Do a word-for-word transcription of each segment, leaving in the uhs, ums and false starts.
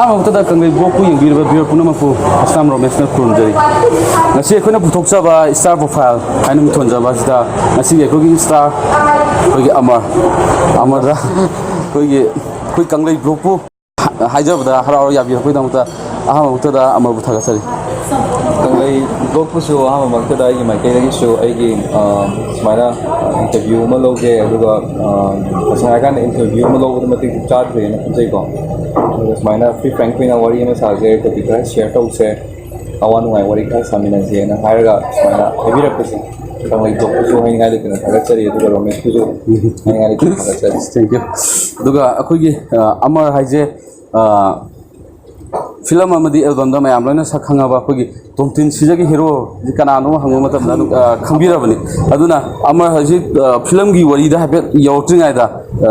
ꯃꯊꯛꯇꯗ ꯀꯪꯂꯩ ꯕ꯭ꯂꯣꯛꯄꯨ ꯌꯦꯡꯕꯤꯔꯤꯕ ꯚꯤꯌꯔ ꯄꯨꯝꯅꯃꯛꯄꯨ ꯑꯁꯂꯥꯝ ꯔꯣꯃꯦꯁꯅ ꯈꯨꯔꯨꯝꯖꯔꯤ꯫ ꯉꯁꯤ ꯑꯩꯈꯣꯏꯅ ꯄꯨꯊꯣꯛꯆꯕ ꯏꯁꯇꯥꯔ ꯄ꯭ꯔꯣꯐꯥꯏꯜ ꯍꯥꯏꯅ ꯃꯤꯡꯊꯣꯟꯖꯕ ꯑꯁꯤꯗ ꯉꯁꯤꯒꯤ ꯑꯩꯈꯣꯏꯒꯤ ꯏꯁꯇꯥꯔ, ꯑꯩꯈꯣꯏꯒꯤ ꯑꯃꯔ, ꯑꯃꯔꯗ ꯑꯩꯈꯣꯏꯒꯤ, ꯑꯩꯈꯣꯏ ꯀꯪꯂꯩ ꯕ꯭ꯂꯣꯛꯄꯨ ꯍꯥꯏꯖꯕꯗ ꯍꯔꯥꯎ ꯍꯔꯥꯎ ꯌꯥꯕꯤꯔꯛꯄꯒꯤꯗꯃꯛꯇ ꯑꯍꯥꯟꯕ ꯃꯛꯇꯗ ꯑꯃꯔꯕꯨ ꯊꯥꯒꯠꯆꯔꯤ꯫ ꯀꯪꯂꯩ ꯕ꯭ꯂꯣꯛꯄꯨꯁꯨ ꯑꯍꯥꯟꯕꯃꯛꯇꯗ ꯑꯩꯒꯤ ꯃꯥꯏꯀꯩꯗꯒꯤꯁꯨ ꯑꯩꯒꯤ, ꯑ, ꯁꯨꯃꯥꯏꯅ, ꯑ, ꯏꯟꯇꯔꯚ꯭ꯌꯨ ꯑꯃ ꯂꯧꯒꯦ, ꯑꯗꯨꯒ, ꯑ, ꯇꯁꯦꯡꯅ ꯍꯥꯏꯔꯀꯥꯟꯗ ꯏꯟꯇꯔꯚ꯭ꯌꯨ ꯑꯃ ꯂꯧꯕꯗ ꯃꯇꯤꯛ ꯆꯥꯗ꯭ꯔꯦꯅ ꯈꯟꯖꯩꯀꯣ꯫ ꯑꯗꯨꯒ ꯁꯨꯃꯥꯏꯅ ꯐ꯭ꯔꯤ ꯐ꯭ꯔꯦꯡꯛ ꯑꯣꯏꯅ ꯋꯥꯔꯤ ꯑꯃ ꯁꯥꯁꯦ, ꯇꯣꯄꯤꯛ ꯈꯔ ꯁꯤꯌꯔ ꯇꯧꯁꯦ, ꯑꯋꯥ ꯅꯨꯡꯉꯥꯏ ꯋꯥꯔꯤ ꯈꯔ ꯁꯥꯃꯤꯟꯅꯁꯦꯅ ꯍꯥꯏꯔꯒ ꯁꯨꯃꯥꯏꯅ ꯍꯥꯏꯕꯤꯔꯛꯄꯁꯦ ꯀꯪꯂꯩ ꯕ꯭ꯂꯣꯛꯄꯨꯁꯨ ꯍꯥꯏꯅꯤꯡꯉꯥꯏ ꯂꯩꯇꯅ ꯊꯥꯒꯠꯆꯔꯤ, ꯑꯗꯨꯒ ꯔꯣꯃꯦꯁꯄꯨꯁꯨ ꯍꯥꯏꯅꯤꯡꯉꯥꯏ ꯂꯩꯇꯅ ꯊꯥꯒꯠꯆꯔꯤ꯫ Thank you꯫ ꯑꯗꯨꯒ ꯑꯩꯈꯣꯏꯒꯤ, ꯑ, ꯑꯃꯔ ꯍꯥꯏꯁꯦ, ꯑ, ꯐꯤꯂꯝ ꯑꯃꯗꯤ ꯑꯦꯜꯕꯝꯗ ꯃꯌꯥꯝ ꯂꯣꯏꯅ ꯁꯛ ꯈꯪꯉꯕ ꯑꯩꯈꯣꯏꯒꯤ ꯇꯣꯝꯊꯤꯟ ꯁꯤꯖꯒꯤ ꯍꯦꯔꯣꯁꯤ ꯀꯅꯥꯅꯣ ꯍꯪꯕ ꯃꯇꯝꯗ ꯑꯗꯨꯝ, ꯑ, ꯈꯪꯕꯤꯔꯕꯅꯤ꯫ ꯑꯗꯨꯅ ꯑꯃꯔ ꯍꯧꯖꯤꯛ, ꯑ, ꯐꯤꯂꯝꯒꯤ ꯋꯥꯔꯤꯗ ꯍꯥꯏꯐꯦꯠ ꯌꯧꯔꯛꯇ꯭ꯔꯤꯉꯩꯗ, ꯑ,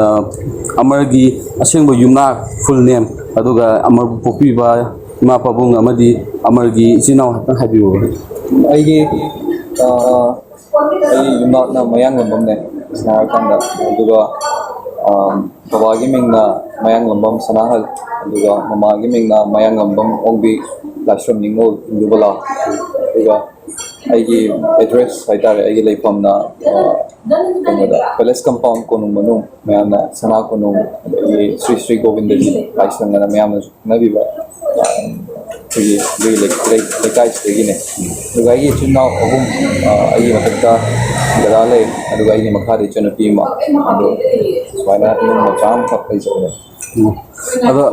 ꯑꯃꯔꯒꯤ ꯑꯁꯦꯡꯕ ꯌꯨꯝꯅꯥꯛ, ꯐꯨꯜ ꯅꯦꯝ, ꯑꯗꯨꯒ ꯑꯃꯔꯕꯨ ꯄꯣꯛꯄꯤꯕ ꯏꯃꯥ ꯄꯥꯕꯨꯡ ꯑꯃꯗꯤ ꯑꯃꯔꯒꯤ ꯏꯆꯤꯟ ꯏꯅꯥꯎ ꯍꯥꯏꯐꯦꯠꯇꯪ ꯍꯥꯏꯕꯤꯌꯨ꯫ ꯑꯩꯒꯤ, ꯑ, ꯑꯩ ꯌꯨꯝꯅꯥꯛꯅ ꯃꯌꯥꯡꯂꯝꯕꯝꯅꯦ, ꯁꯦꯡꯅ ꯍꯥꯏꯔꯀꯥꯟꯗ꯫ ꯑꯗꯨꯒ, ꯑ, ꯕꯕꯥꯒꯤ ꯃꯤꯡꯅ ꯃꯌꯥꯡꯂꯝꯕꯝ ꯁꯅꯥꯍꯜ, ꯑꯗꯨꯒ ꯃꯃꯥꯒꯤ ꯃꯤꯡꯅ ꯃꯌꯥꯡꯂꯝꯕꯝ ꯑꯣꯡꯕꯤ ꯂꯥꯏꯁ꯭ꯔꯝ ꯅꯤꯉꯣꯜ ꯏꯟꯗꯨꯕꯂꯥ꯫ ꯑꯗꯨꯒ ꯑꯩꯒꯤ ꯑꯦꯗ꯭ꯔꯦꯁ ꯍꯥꯏꯇꯥꯔꯦ, ꯑꯩꯒꯤ ꯂꯩꯐꯝꯅ, ꯑ, ꯀꯩꯅꯣꯗ, ꯄꯦꯂꯦꯁ ꯀꯝꯄꯥꯎꯟ ꯀꯣꯅꯨꯡ ꯃꯅꯨꯡ, ꯃꯌꯥꯝꯅ ꯁꯅꯥ ꯀꯣꯅꯨꯡ, ꯑꯗꯒꯤ ꯁ꯭ꯔꯤ ꯁ꯭ꯔꯤ ꯒꯣꯕꯤꯟꯗꯖꯤ ꯂꯥꯏꯁꯪ ꯑꯅ ꯃꯌꯥꯝꯅꯁꯨ ꯈꯪꯅꯕꯤꯕ, ꯑ, ꯑꯩꯈꯣꯏꯒꯤ, ꯑꯩꯈꯣꯏꯒꯤ ꯂꯩ-, ꯂꯩ-, ꯂꯩꯀꯥꯏꯁꯤꯗꯒꯤꯅꯦ꯫ ꯑꯗꯨꯒ ꯑꯩꯒꯤ ꯏꯆꯤꯟ ꯏꯅꯥꯎ ꯑꯍꯨꯝ, ꯑ, ꯑꯩꯒꯤ ꯃꯊꯛꯇ ꯗꯗꯥ ꯂꯩ, ꯑꯗꯨꯒ ꯑꯩꯒꯤ ꯃꯈꯥꯗ ꯏꯆꯟꯅꯨꯄꯤ ꯑꯃ꯫ ꯑꯗꯣ ꯁꯨꯃꯥꯏꯅ ꯏꯃꯨꯡ ꯃꯆꯥ ꯑꯃꯈꯛ ꯂꯩꯖꯕꯅꯦ꯫ ꯎꯝ꯫ ꯑꯗꯣ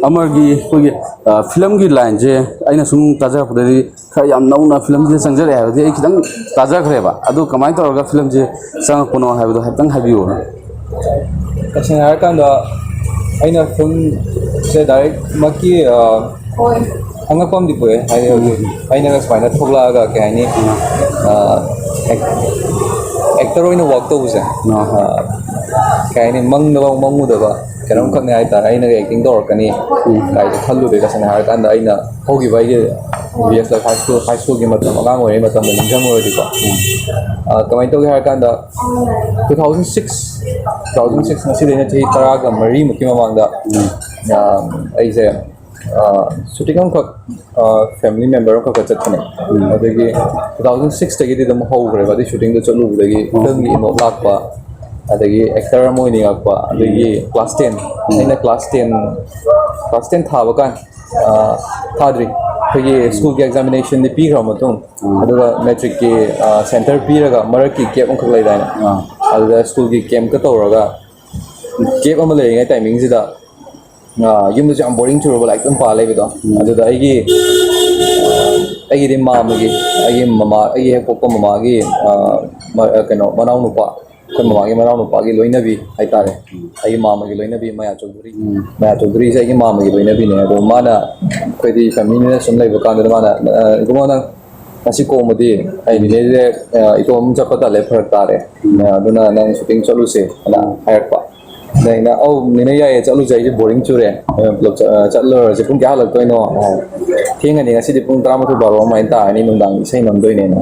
ꯑꯃꯔꯒꯤ ꯑꯩꯈꯣꯏꯒꯤ, ꯑ, ꯐꯤꯂꯝꯒꯤ ꯂꯥꯏꯟꯁꯦ ꯑꯩꯅ ꯁꯨꯝ ꯇꯥꯖꯔꯛꯄꯗꯗꯤ ꯈꯔ ꯌꯥꯝ ꯅꯧꯅ ꯐꯤꯂꯝꯁꯤꯗ ꯆꯪꯖꯔꯛꯑꯦ ꯍꯥꯏꯕꯗꯤ ꯑꯩ ꯈꯤꯇꯪ ꯇꯥꯖꯈ꯭ꯔꯦꯕ꯫ ꯑꯗꯨ ꯀꯃꯥꯏꯅ ꯇꯧꯔꯒ ꯐꯤꯂꯝꯁꯦ ꯆꯪꯉꯛꯄꯅꯣ ꯍꯥꯏꯕꯗꯣ ꯍꯥꯏꯐꯦꯠꯇꯪ ꯍꯥꯏꯕꯤꯌꯨ꯫ ꯇꯁꯦꯡꯅ ꯍꯥꯏꯔꯀꯥꯟꯗ ꯑꯩꯅ ꯐꯤꯂꯝꯁꯦ ꯗꯥꯏꯔꯦꯛꯃꯛꯀꯤ, ꯑ, ꯈꯪꯉꯛꯄ ꯑꯃꯗꯤ ꯄꯣꯛꯑꯦ꯫ ꯍꯥꯏꯗꯤ ꯍꯧꯖꯤꯛ ꯑꯩꯅꯒ ꯁꯨꯃꯥꯏꯅ ꯊꯣꯛꯂꯛꯑꯒ ꯀꯩ ꯍꯥꯏꯅꯤ, ꯑ, ꯑꯦꯛ-, ꯑꯦꯛꯇꯔ ꯑꯣꯏꯅ ꯋꯥꯛ ꯇꯧꯕꯁꯦ, ꯑ, ꯀꯩ ꯍꯥꯏꯅꯤ, ꯃꯪꯗꯐꯥꯎ ꯃꯪꯉꯨꯗꯕ ꯀꯩꯅꯣꯝꯈꯛꯅꯦ ꯍꯥꯏꯇꯥꯔꯦ꯫ ꯑꯩꯅꯒ ꯑꯦꯛꯇꯤꯡ ꯇꯧꯔꯛꯀꯅꯤ ꯀꯥꯏꯁꯦ ꯈꯜꯂꯨꯗꯦ꯫ ꯇꯁꯦꯡꯅ ꯍꯥꯏꯔꯀꯥꯟꯗ ꯑꯩꯅ ꯍꯧꯈꯤꯕ ꯑꯩꯒꯤ ꯕꯤ ꯑꯦꯁ ꯂꯥꯏꯐ ꯍꯥꯏ ꯁ꯭ꯀꯨꯜ, ꯍꯥꯏ ꯁ꯭ꯀꯨꯜꯒꯤ ꯃꯇꯝ, ꯑꯉꯥꯡ ꯑꯣꯏꯔꯤꯉꯩ ꯃꯇꯝꯗ ꯅꯤꯡꯁꯤꯡꯉꯨꯔꯗꯤꯀꯣ, ꯑ, ꯀꯃꯥꯏꯅ ꯇꯧꯒꯦ ꯍꯥꯏꯔꯀꯥꯟꯗ, two thousand six, two thousand six, ꯉꯁꯤꯗꯩꯅ ꯆꯍꯤ ꯇꯔꯥꯒ ꯃꯔꯤꯃꯨꯛꯀꯤ ꯃꯃꯥꯡꯗ, ꯑꯩꯁꯦ ꯁꯨꯇꯤꯡ ꯑꯃꯈꯛ, ꯐꯦꯃꯤꯂꯤ ꯃꯦꯝꯕꯔ ꯑꯃꯈꯛꯀ ꯆꯠꯄꯅꯦ꯫ ꯑꯗꯒꯤ ꯇꯨ ꯊꯥꯎꯖꯟ ꯁꯤꯛꯁꯇꯒꯤꯗꯤ ꯑꯗꯨꯝ ꯍꯧꯈ꯭ꯔꯦꯕ ꯑꯗꯨꯒꯤ ꯁꯨꯇꯤꯡꯗꯣ ꯆꯠꯂꯨꯕꯗꯒꯤ꯫ ꯐꯤꯂꯝꯒꯤ ꯏꯅꯣꯠ ꯂꯥꯛꯄ, ꯑꯗꯒꯤ ꯑꯦꯛꯇꯔ ꯑꯃ ꯑꯣꯏꯅꯤꯡꯉꯛꯄ, ꯑꯗꯒꯤ ꯀ꯭ꯂꯥꯁ ꯇꯦꯟ, ꯑꯩꯅ ꯀ꯭ꯂꯥꯁ ꯇꯦꯟ, ꯀ꯭ꯂꯥꯁ ꯇꯦꯟ ꯊꯥꯕ ꯀꯥꯟ, ꯊꯥꯗ꯭ꯔꯤ, ꯑꯩꯈꯣꯏꯒꯤ ꯁ꯭ꯀꯨꯜꯒꯤ ꯑꯦꯛꯖꯥꯃꯤꯅꯦꯁꯟꯗꯤ ꯄꯤꯈ꯭ꯔ ꯃꯇꯨꯡ, ꯑꯗꯨꯒ ꯃꯦꯇ꯭ꯔꯤꯛꯀꯤ ꯁꯦꯟꯇꯔ ꯄꯤꯔꯒ ꯃꯔꯛꯀꯤ ꯒꯦꯞ ꯑꯃꯈꯛ ꯂꯩꯗꯥꯏꯅꯦ? ꯑꯗꯨꯗ ꯁ꯭ꯀꯨꯜꯒꯤ ꯀꯦꯝꯞꯀ ꯇꯧꯔꯒ, ꯒꯦꯞ ꯑꯃ ꯂꯩꯔꯤꯉꯩ ꯇꯥꯏꯃꯤꯡꯁꯤꯗ ꯌꯨꯝꯗꯁꯨ ꯌꯥꯝ ꯕꯣꯔꯤꯡ ꯆꯨꯔꯕ, ꯂꯥꯏꯔꯤꯛ ꯑꯗꯨꯝ ꯄꯥ ꯂꯩꯕꯗꯣ꯫ ꯑꯗꯨꯗ ꯑꯩꯒꯤ ꯑꯩꯒꯤꯗꯤ ꯃꯥꯝꯃꯒꯤ, ꯑꯩꯒꯤ ꯃꯃꯥ, ꯑꯩꯒꯤ ꯍꯦꯛ ꯄꯣꯛꯄ ꯃꯃꯥꯒꯤ ꯀꯩꯅꯣ, ꯃꯅꯥꯎꯅꯨꯄꯥ, ꯑꯩꯈꯣꯏ ꯃꯃꯥꯒꯤ ꯃꯅꯥꯎꯅꯨꯄꯥꯒꯤ ꯂꯣꯏꯅꯕꯤ ꯍꯥꯏꯇꯥꯔꯦ꯫ ꯑꯩꯒꯤ ꯃꯥꯝꯃꯒꯤ ꯂꯣꯏꯅꯕꯤ ꯃꯌꯥ ꯆꯧꯙꯨꯔꯤ꯫ ꯃꯌꯥ ꯆꯧꯙꯨꯔꯤꯁꯦ ꯑꯩꯒꯤ ꯃꯥꯝꯃꯒꯤ ꯂꯣꯏꯅꯕꯤꯅꯦ꯫ ꯑꯗꯣ ꯃꯥꯅ, ꯑꯩꯈꯣꯏꯗꯤ ꯐꯦꯃꯤꯂꯤꯅ ꯁꯨꯝ ꯂꯩꯕ ꯀꯥꯟꯗꯨꯗ ꯃꯥꯅ, "ꯏꯕꯨꯡꯉꯣ, ꯅꯪ ꯉꯁꯤ ꯀꯣꯝꯃꯗꯤ, ꯑꯩ ꯅꯦꯅꯦꯁꯦ ꯏꯇꯣꯝ ꯆꯠꯄ ꯇꯜꯂꯦ, ꯐꯔꯛ ꯇꯥꯔꯦ, ꯑꯗꯨꯅ ꯅꯪ ꯁꯨꯇꯤꯡ ꯆꯠꯂꯨꯁꯦ" ꯑꯅ ꯍꯥꯏꯔꯛꯄ꯫ ꯑꯗ ꯑꯩꯅ, "ꯑꯧ ꯅꯦꯅꯦ, ꯌꯥꯏꯌꯦ, ꯆꯠꯂꯨꯁꯦ, ꯑꯩꯁꯦ ꯕꯣꯔꯤꯡ ꯆꯨꯔꯦ, ꯄꯨꯂꯞ ꯆꯠꯂꯨꯔꯁꯦ, ꯄꯨꯡ ꯀꯌꯥ ꯍꯜꯂꯛꯇꯣꯏꯅꯣ?" ꯍꯥꯏ꯫ "ꯊꯦꯡꯉꯅꯤ, ꯉꯁꯤꯗꯤ ꯄꯨꯡ ꯇꯔꯥꯃꯥꯊꯣꯏ ꯕꯥꯔꯣ ꯑꯗꯨꯃꯥꯏꯅ ꯇꯥꯔꯅꯤ, ꯅꯨꯡꯗꯥꯡ ꯏꯁꯩ ꯅꯝꯗꯣꯏꯅꯦꯅ"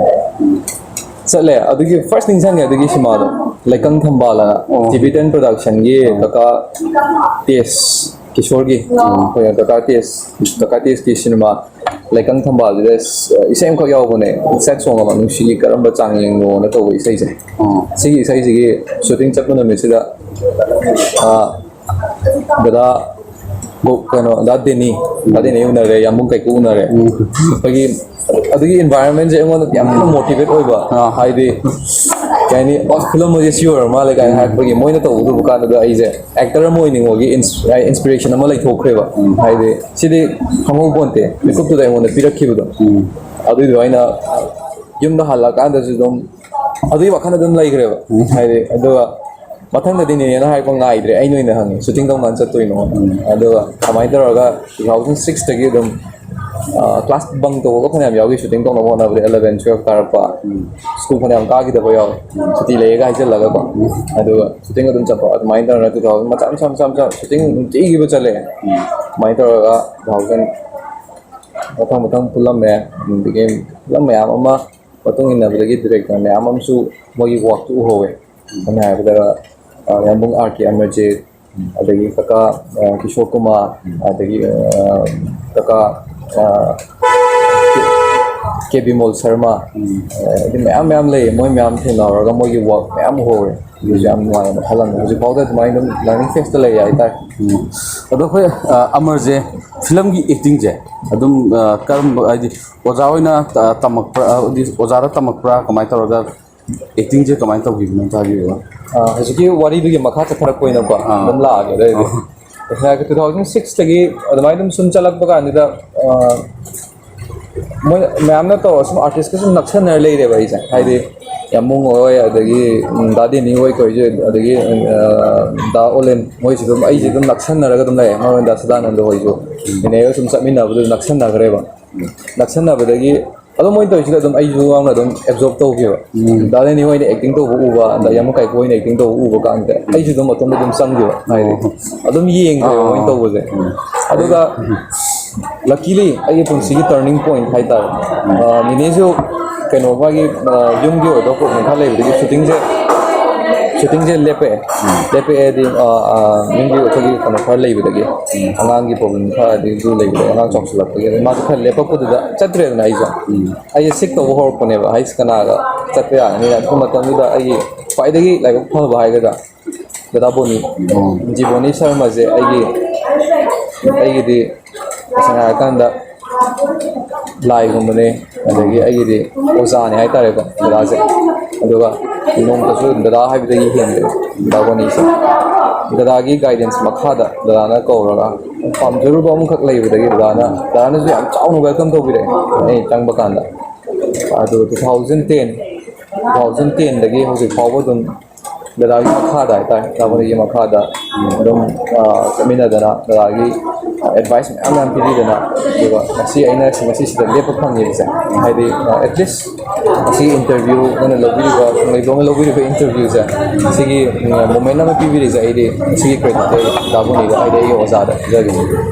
ꯆꯠꯂꯦ꯫ ꯑꯗꯨꯒꯤ ꯐꯥꯔꯁ ꯅꯤꯡꯁꯤꯡꯉꯦ ꯑꯗꯨꯒꯤ ꯁꯤꯃꯥꯗꯣ, ꯂꯩꯀꯪ ꯊꯝꯕꯥꯜ ꯑꯅ꯫ ꯑꯣ꯫ ꯇꯤꯕꯦꯇꯟ ꯄ꯭ꯔꯗꯛꯁꯟꯒꯤ ꯑꯣ꯫ ꯀꯀꯥ ꯇꯦꯖ ꯀꯤꯁꯣꯔꯒꯤ, ꯑꯣ꯫ ꯑꯩꯈꯣꯏ ꯀꯀꯥ ꯇꯦꯖ, ꯀꯀꯥ ꯇꯦꯖꯀꯤ ꯁꯤꯅꯦꯃꯥ ꯂꯩꯀꯪ ꯊꯝꯕꯥꯜꯁꯤꯗ ꯏꯁꯩ ꯑꯃꯈꯛ ꯌꯥꯎꯕꯅꯦ, ꯁꯦꯠ ꯁꯣꯡ ꯑꯃ, "ꯅꯨꯡꯁꯤꯒꯤ ꯀꯔꯝꯕ ꯆꯥꯡ ꯌꯦꯡꯅꯣꯅ" ꯇꯧꯕ ꯏꯁꯩꯁꯦ꯫ ꯑꯣ꯫ ꯁꯤꯒꯤ ꯏꯁꯩꯁꯤꯒꯤ ꯁꯨꯇꯤꯡ ꯆꯠꯄ ꯅꯨꯃꯤꯠꯁꯤꯗ, ꯑꯥ, ꯗꯗꯥ ꯒꯣ-, ꯀꯩꯅꯣ, ꯗꯥ ꯗꯦꯅꯤ, ꯗꯥ ꯗꯦꯅꯤ ꯎꯅꯔꯦ, ꯌꯥꯝꯕꯨꯡ ꯀꯥꯏꯀꯨ ꯎꯅꯔꯦ꯫ ꯎꯝ꯫ ꯑꯩꯈꯣꯏꯒꯤ ꯑꯗꯨꯒꯤ ꯏꯟꯚꯥꯏꯔꯣꯟꯃꯦꯟꯁꯦ ꯑꯩꯉꯣꯟꯗ ꯌꯥꯝ ꯊꯤꯅ ꯃꯣꯇꯤꯚꯦꯠ ꯑꯣꯏꯕ꯫ ꯑꯥ꯫ ꯍꯥꯏꯗꯤ, ꯀꯩ ꯍꯥꯏꯅꯤ, ꯑꯁ, ꯐꯤꯂꯝ ꯑꯁꯤ ꯁꯤ ꯑꯣꯏꯔ ꯃꯥꯜꯂꯦ ꯀꯥꯏꯅ ꯎꯝ꯫ ꯍꯥꯏꯔꯛꯄꯒꯤ, ꯃꯣꯏꯅ ꯇꯧꯕꯗꯨ ꯎꯕ ꯀꯥꯟꯗꯨꯗ ꯑꯩꯁꯦ ꯑꯦꯛꯇꯔ ꯑꯃ ꯑꯣꯏꯅꯤꯡꯕꯒꯤ ꯏꯟꯁ-, ꯏꯟꯁꯄꯤꯔꯦꯁꯟ ꯑꯃ ꯂꯩꯊꯣꯛꯈ꯭ꯔꯦꯕ꯫ ꯎꯝ꯫ ꯍꯥꯏꯗꯤ, ꯁꯤꯗꯤ ꯈꯪꯍꯧ ꯄꯣꯟꯇꯦ, ꯃꯤꯀꯨꯞꯇꯨꯗ ꯑꯩꯉꯣꯟꯗ ꯄꯤꯔꯛꯈꯤꯕꯗꯣ꯫ ꯎꯝ꯫ ꯑꯗꯨꯏꯗꯣ ꯑꯩꯅ ꯌꯨꯝꯗ ꯍꯜꯂꯛꯑꯀꯥꯟꯗꯁꯨ ꯑꯗꯨꯝ ꯑꯗꯨꯒꯤ ꯋꯥꯈꯜ ꯑꯗꯨꯝ ꯂꯩꯈ꯭ꯔꯦꯕ꯫ ꯎꯝ꯫ ꯍꯥꯏꯗꯤ, ꯑꯗꯨꯒ ꯃꯊꯪꯗꯗꯤ ꯅꯦꯅꯦꯅ ꯍꯥꯏꯔꯛꯄ ꯉꯥꯏꯗ꯭ꯔꯦ, ꯑꯩꯅ ꯑꯣꯏꯅ ꯍꯪꯉꯦ, "ꯁꯨꯇꯤꯡ ꯀꯔꯝ ꯀꯥꯟꯗ ꯆꯠꯇꯣꯏꯅꯣ?" ꯎꯝ꯫ ꯑꯗꯨꯒ ꯑꯗꯨꯃꯥꯏꯅ ꯇꯧꯔꯒ ꯇꯨ ꯊꯥꯎꯖꯟ ꯁꯤꯛꯁꯇꯒꯤ ꯑꯗꯨꯝ, ꯑ, ꯀ꯭ꯂꯥꯁ ꯕꯪ ꯇꯧꯕꯒ ꯐꯅꯌꯥꯝ ꯌꯥꯎꯈꯤ, ꯁꯨꯇꯤꯡ ꯇꯧꯅꯕ ꯍꯣꯠꯅꯕꯗ, ꯑꯦꯂꯚꯦꯟ, ꯇꯨꯋꯦꯜꯐ ꯀꯥꯔꯛꯄ꯫ ꯎꯝ꯫ ꯁ꯭ꯀꯨꯜ ꯐꯅꯌꯥꯝ ꯀꯥꯈꯤꯗꯕ ꯌꯥꯎꯋꯦ, ꯎꯝ꯫ ꯁꯨꯇꯤ ꯂꯩꯌꯦꯒ ꯍꯥꯏꯖꯤꯜꯂꯒꯀꯣ꯫ ꯎꯝ꯫ ꯑꯗꯨꯒ ꯁꯨꯇꯤꯡ ꯑꯗꯨꯝ ꯆꯠꯄ, ꯑꯗꯨꯃꯥꯏꯅ ꯇꯧꯔꯒ ꯇꯨ ꯊꯥꯎꯖꯟ ꯃꯆꯥ ꯃꯆꯥ ꯃꯆꯥ ꯃꯆꯥ ꯁꯨꯇꯤꯡ ꯅꯨꯡꯇꯤꯒꯤꯕꯨ ꯆꯠꯂꯦ꯫ ꯎꯝ꯫ ꯑꯗꯨꯃꯥꯏꯅ ꯇꯧꯔꯒ ꯇꯨ ꯊꯥꯎꯖꯟ ꯃꯊꯪ ꯃꯊꯪ ꯄꯨꯜꯂꯝꯃꯦ꯫ ꯑꯗꯒꯤ ꯐꯤꯂꯝ ꯃꯌꯥꯝ ꯑꯃ ꯃꯇꯨꯡ ꯏꯟꯅꯕꯗꯒꯤ ꯗꯤꯔꯦꯛꯇꯔ ꯃꯌꯥꯝ ꯑꯃꯁꯨ ꯃꯣꯏꯒꯤ ꯋꯥꯛꯇꯨ ꯎꯍꯧꯋꯦ꯫ ꯁꯝꯅ ꯍꯥꯏꯔꯕꯗ, ꯑ, ꯌꯥꯝꯕꯨꯡ ꯑꯥꯔ ꯀꯦ ꯑꯃꯔꯖꯤꯠ, ꯑꯗꯒꯤ ꯀꯀꯥ, ꯑ, ꯀꯤꯁꯣꯔ ꯀꯨꯃꯥꯔ, ꯑꯗꯒꯤ, ꯑ, ꯀꯀꯥ, ꯑ, ꯀꯦ ꯕꯤꯃꯣꯜ ꯁꯔꯃ, ꯑ, ꯍꯥꯏꯗꯤ ꯃꯌꯥꯝ ꯃꯌꯥꯝ ꯂꯩꯌꯦ꯫ ꯃꯣꯏ ꯃꯌꯥꯝ ꯊꯦꯡꯅꯍꯧꯔꯒ ꯃꯣꯏꯒꯤ ꯋꯥꯔꯛ ꯃꯌꯥꯝ ꯎꯍꯧꯔꯦ꯫ ꯑꯗꯨꯁꯨ ꯌꯥꯝ ꯅꯨꯡꯉꯥꯏꯅ ꯈꯜꯂꯝꯃꯦ꯫ ꯍꯧꯖꯤꯛ ꯐꯥꯎꯗ ꯑꯗꯨꯃꯥꯏꯅ ꯑꯗꯨꯝ ꯂꯔꯅꯤꯡ ꯐꯦꯁꯇ ꯂꯩꯔꯤ ꯍꯥꯏꯇꯥꯔꯦ꯫ ꯎꯝ꯫ ꯑꯗꯣ ꯑꯩꯈꯣꯏ, ꯑ, ꯑꯃꯔꯁꯦ ꯐꯤꯂꯝꯒꯤ ꯑꯦꯛꯇꯤꯡꯁꯦ ꯑꯗꯨꯝ, ꯑ, ꯀꯔꯝꯕ, ꯍꯥꯏꯗꯤ ꯑꯣꯖꯥ ꯑꯣꯏꯅ, ꯑ, ꯇꯝꯃꯛꯄ꯭ꯔꯥ, ꯍꯥꯏꯗꯤ ꯑꯣꯖꯥꯗ ꯇꯝꯃꯛꯄ꯭ꯔꯥ, ꯀꯃꯥꯏꯅ ꯇꯧꯔꯒ ꯑꯦꯛꯇꯤꯡꯁꯦ ꯀꯃꯥꯏꯅ ꯇꯧꯈꯤꯕꯅꯣ ꯑꯝꯇ ꯍꯥꯏꯕꯤꯌꯨꯕ꯫ ꯑ, ꯍꯧꯖꯤꯛꯀꯤ ꯋꯥꯔꯤꯗꯨꯒꯤ ꯃꯈꯥ ꯆꯠꯊꯔꯛꯄ ꯑꯣꯏꯅꯀꯣ ꯑꯥ꯫ ꯑꯗꯨꯝ ꯂꯥꯛꯑꯒꯦ ꯑꯗꯨ ꯑꯣꯏꯔꯗꯤ꯫ ꯑꯣ꯫ ꯉꯁꯥꯏꯒꯤ two thousand six ꯇꯒꯤ ꯑꯗꯨꯃꯥꯏꯅ ꯑꯗꯨꯝ ꯁꯨꯝ ꯆꯠꯂꯛꯄ ꯀꯥꯟꯁꯤꯗ, ꯑ, ꯃꯣꯏ ꯃꯌꯥꯝꯅ ꯇꯧꯔ ꯁꯨꯝ ꯑꯥꯔꯇꯤꯁꯀ ꯁꯨꯝ ꯅꯛꯁꯟꯅꯔ ꯂꯩꯔꯦꯕ ꯑꯩꯁꯦ꯫ ꯍꯥꯏꯗꯤ ꯌꯥꯝꯕꯨꯡ ꯍꯣꯏ, ꯑꯗꯒꯤ, ꯎꯝ, ꯗꯥ ꯗꯦꯅꯤ ꯍꯣꯏ ꯇꯧꯔꯤꯁꯦ, ꯑꯗꯒꯤ, ꯑ, ꯗꯥ ꯑꯣꯂꯦꯟ ꯃꯣꯏꯁꯨ ꯑꯗꯨꯝ ꯑꯩꯁꯦ ꯑꯗꯨꯝ ꯅꯛꯁꯟꯅꯔꯒ ꯑꯗꯨꯝ ꯂꯩꯔꯦ꯫ ꯃꯔꯨ ꯑꯣꯏꯅ ꯗꯥ ꯁꯗꯥꯅꯟꯗ ꯍꯣꯏꯁꯨ ꯏꯅꯦꯒ ꯁꯨꯝ ꯆꯠꯃꯤꯟꯅꯕꯗꯨ ꯅꯛꯁꯟꯅꯈ꯭ꯔꯦꯕ꯫ ꯅꯛꯁꯟꯅꯕꯗꯒꯤ ꯑꯗꯨꯝ ꯃꯣꯏꯅ ꯇꯧꯔꯤꯁꯤꯗ ꯑꯗꯨꯝ ꯑꯩꯁꯨ ꯌꯥꯎꯅ ꯑꯗꯨꯝ ꯑꯦꯕꯖꯣꯔꯕ ꯇꯧꯈꯤꯕ꯫ ꯎꯝ꯫ ꯗꯥ ꯗꯦꯅꯤ ꯍꯣꯏꯅ ꯑꯦꯛꯇꯤꯡ ꯇꯧꯕ ꯎꯕ, ꯑꯗ ꯌꯥꯝꯕꯨꯡ ꯀꯥꯏꯀꯨ ꯍꯣꯏꯅ ꯑꯦꯛꯇꯤꯡ ꯇꯧꯕ ꯎꯕ ꯀꯥꯟꯗ ꯑꯩꯁꯨ ꯑꯗꯨꯝ ꯃꯇꯣꯝꯗ ꯑꯗꯨꯝ ꯆꯪꯈꯤꯕ꯫ ꯍꯥꯏꯗꯤ ꯑꯣ꯫ ꯑꯗꯨꯝ ꯌꯦꯡꯈ꯭ꯔꯦꯕ ꯑꯥ꯫ ꯃꯣꯏꯅ ꯇꯧꯕꯁꯦ꯫ ꯎꯝ꯫ ꯑꯗꯨꯒ luckily ꯑꯩꯒꯤ ꯄꯨꯟꯁꯤꯒꯤ turning point ꯍꯥꯏꯇꯥꯔꯦ꯫ ꯑ, ꯅꯤꯅꯦꯁꯨ ꯀꯩꯅꯣ ꯃꯥꯒꯤ, ꯑ, ꯌꯨꯝꯒꯤ ꯑꯣꯏꯕ ꯄ꯭ꯔꯣꯕ꯭ꯂꯦꯝ ꯈꯔ ꯂꯩꯕꯗꯒꯤ ꯁꯨꯇꯤꯡꯁꯦ, ꯁꯨꯇꯤꯡꯁꯦ ꯂꯦꯞꯄꯛꯑꯦ꯫ ꯎꯝ꯫ ꯂꯦꯞꯄꯛꯑꯦ ꯍꯥꯏꯗꯤ, ꯑ, ꯑ, ꯌꯨꯝꯒꯤ ꯑꯩꯈꯣꯏꯒꯤ ꯀꯩꯅꯣ ꯈꯔ ꯂꯩꯕꯗꯒꯤ, ꯎꯝ꯫ ꯑꯉꯥꯡꯒꯤ ꯄ꯭ꯔꯣꯕ꯭ꯂꯦꯝ ꯈꯔ ꯑꯗꯒꯤ ꯑꯗꯨ ꯂꯩꯕꯗꯒꯤ ꯑꯉꯥꯡ ꯆꯥꯎꯁꯜꯂꯛꯄꯒꯤ ꯑꯗꯩ ꯃꯥꯁꯨ ꯈꯔ ꯂꯦꯞꯄꯛꯄꯗꯨꯗ ꯆꯠꯇ꯭ꯔꯦꯗꯅ ꯑꯩꯁꯨ꯫ ꯎꯝ꯫ ꯑꯩꯁꯦ ꯁꯤꯛ ꯇꯧꯕ ꯍꯧꯔꯛꯄꯅꯦꯕ꯫ ꯑꯩꯁꯦ ꯀꯅꯥꯒ ꯆꯠꯄ ꯌꯥꯒꯅꯤ? ꯑꯗꯨ ꯃꯇꯝꯗꯨꯗ ꯑꯩꯒꯤ ꯈ꯭ꯋꯥꯏꯗꯒꯤ ꯂꯥꯏꯕꯛ ꯐꯕ ꯍꯥꯏꯒꯗ꯭ꯔꯥ, ꯗꯗꯥ ꯕꯣꯅꯤ, ꯎꯝ꯫ ꯖꯤ ꯕꯣꯅꯤ ꯁꯔꯃꯁꯦ ꯑꯩꯒꯤ, ꯑꯩꯒꯤꯗꯤ ꯇꯁꯦꯡꯅ ꯍꯥꯏꯔꯀꯥꯟꯗ ꯂꯥꯏꯒꯨꯝꯕꯅꯦ, ꯑꯗꯒꯤ ꯑꯩꯒꯤꯗꯤ ꯑꯣꯖꯥꯅꯦ ꯍꯥꯏꯇꯥꯔꯦꯀꯣ ꯗꯗꯥꯁꯦ꯫ ꯑꯗꯨꯒ ꯅꯣꯡꯃꯇꯁꯨ ꯗꯗꯥ ꯍꯥꯏꯕꯗꯒꯤ ꯍꯦꯟꯗꯦ ꯗꯗꯥ ꯕꯣꯅꯤꯁꯦ꯫ ꯗꯗꯥꯒꯤ ꯒꯥꯏꯗꯦꯟꯁ ꯃꯈꯥꯗ ꯗꯗꯥꯅ ꯀꯧꯔꯒ ꯄꯥꯝꯖꯔꯨꯕ ꯑꯃꯈꯛ ꯂꯩꯕꯗꯒꯤ ꯗꯗꯥꯅ, ꯗꯗꯥꯅꯁꯨ ꯌꯥꯝ ꯆꯥꯎꯅ ꯋꯦꯜꯀꯝ ꯇꯧꯕꯤꯔꯛꯑꯦ ꯑꯩ ꯆꯪꯕ ꯀꯥꯟꯗ꯫ ꯑꯗꯨ two thousand ten, two thousand ten ꯗꯒꯤ ꯍꯧꯖꯤꯛ ꯐꯥꯎꯕ ꯑꯗꯨꯝ ꯗꯗꯥꯒꯤ ꯃꯈꯥꯗ ꯍꯥꯏꯇꯥꯔꯦ, ꯗꯗꯥ ꯕꯣꯅꯤꯒꯤ ꯃꯈꯥꯗ ꯑꯗꯨꯝ, ꯑ, ꯆꯠꯃꯤꯟꯅꯗꯅ ꯗꯗꯥꯒꯤ ꯑꯦꯗꯚꯥꯏꯁ ꯃꯌꯥꯝ ꯃꯌꯥꯝ ꯄꯤꯕꯤꯗꯅ, ꯑꯗꯨꯒ ꯉꯁꯤ ꯑꯩꯅ ꯉꯁꯤ ꯁꯤꯗ ꯂꯦꯞꯄ ꯐꯪꯉꯤꯕꯁꯦ, ꯍꯥꯏꯗꯤ, ꯑ, at least ꯉꯁꯤ ꯏꯟꯇꯔꯚ꯭ꯌꯨ ꯅꯪꯅ ꯂꯧꯕꯤꯔꯤꯕ, ꯈꯣꯡꯂꯩꯗꯣꯝꯅ ꯂꯧꯕꯤꯔꯤꯕ ꯏꯟꯇꯔꯚ꯭ꯌꯨꯁꯦ, ꯁꯤꯒꯤ, ꯎꯝ, ꯃꯣꯃꯦꯟ ꯑꯃ ꯄꯤꯕꯤꯔꯤꯁꯦ, ꯑꯩꯗꯤ ꯁꯤꯒꯤ ꯀ꯭ꯔꯦꯗꯤꯠꯇꯤ ꯑꯩ ꯗꯗꯥ ꯕꯣꯅꯤꯗ, ꯍꯥꯏꯗꯤ ꯑꯩꯒꯤ ꯑꯣꯖꯥꯗ ꯄꯤꯖꯒꯅꯤ꯫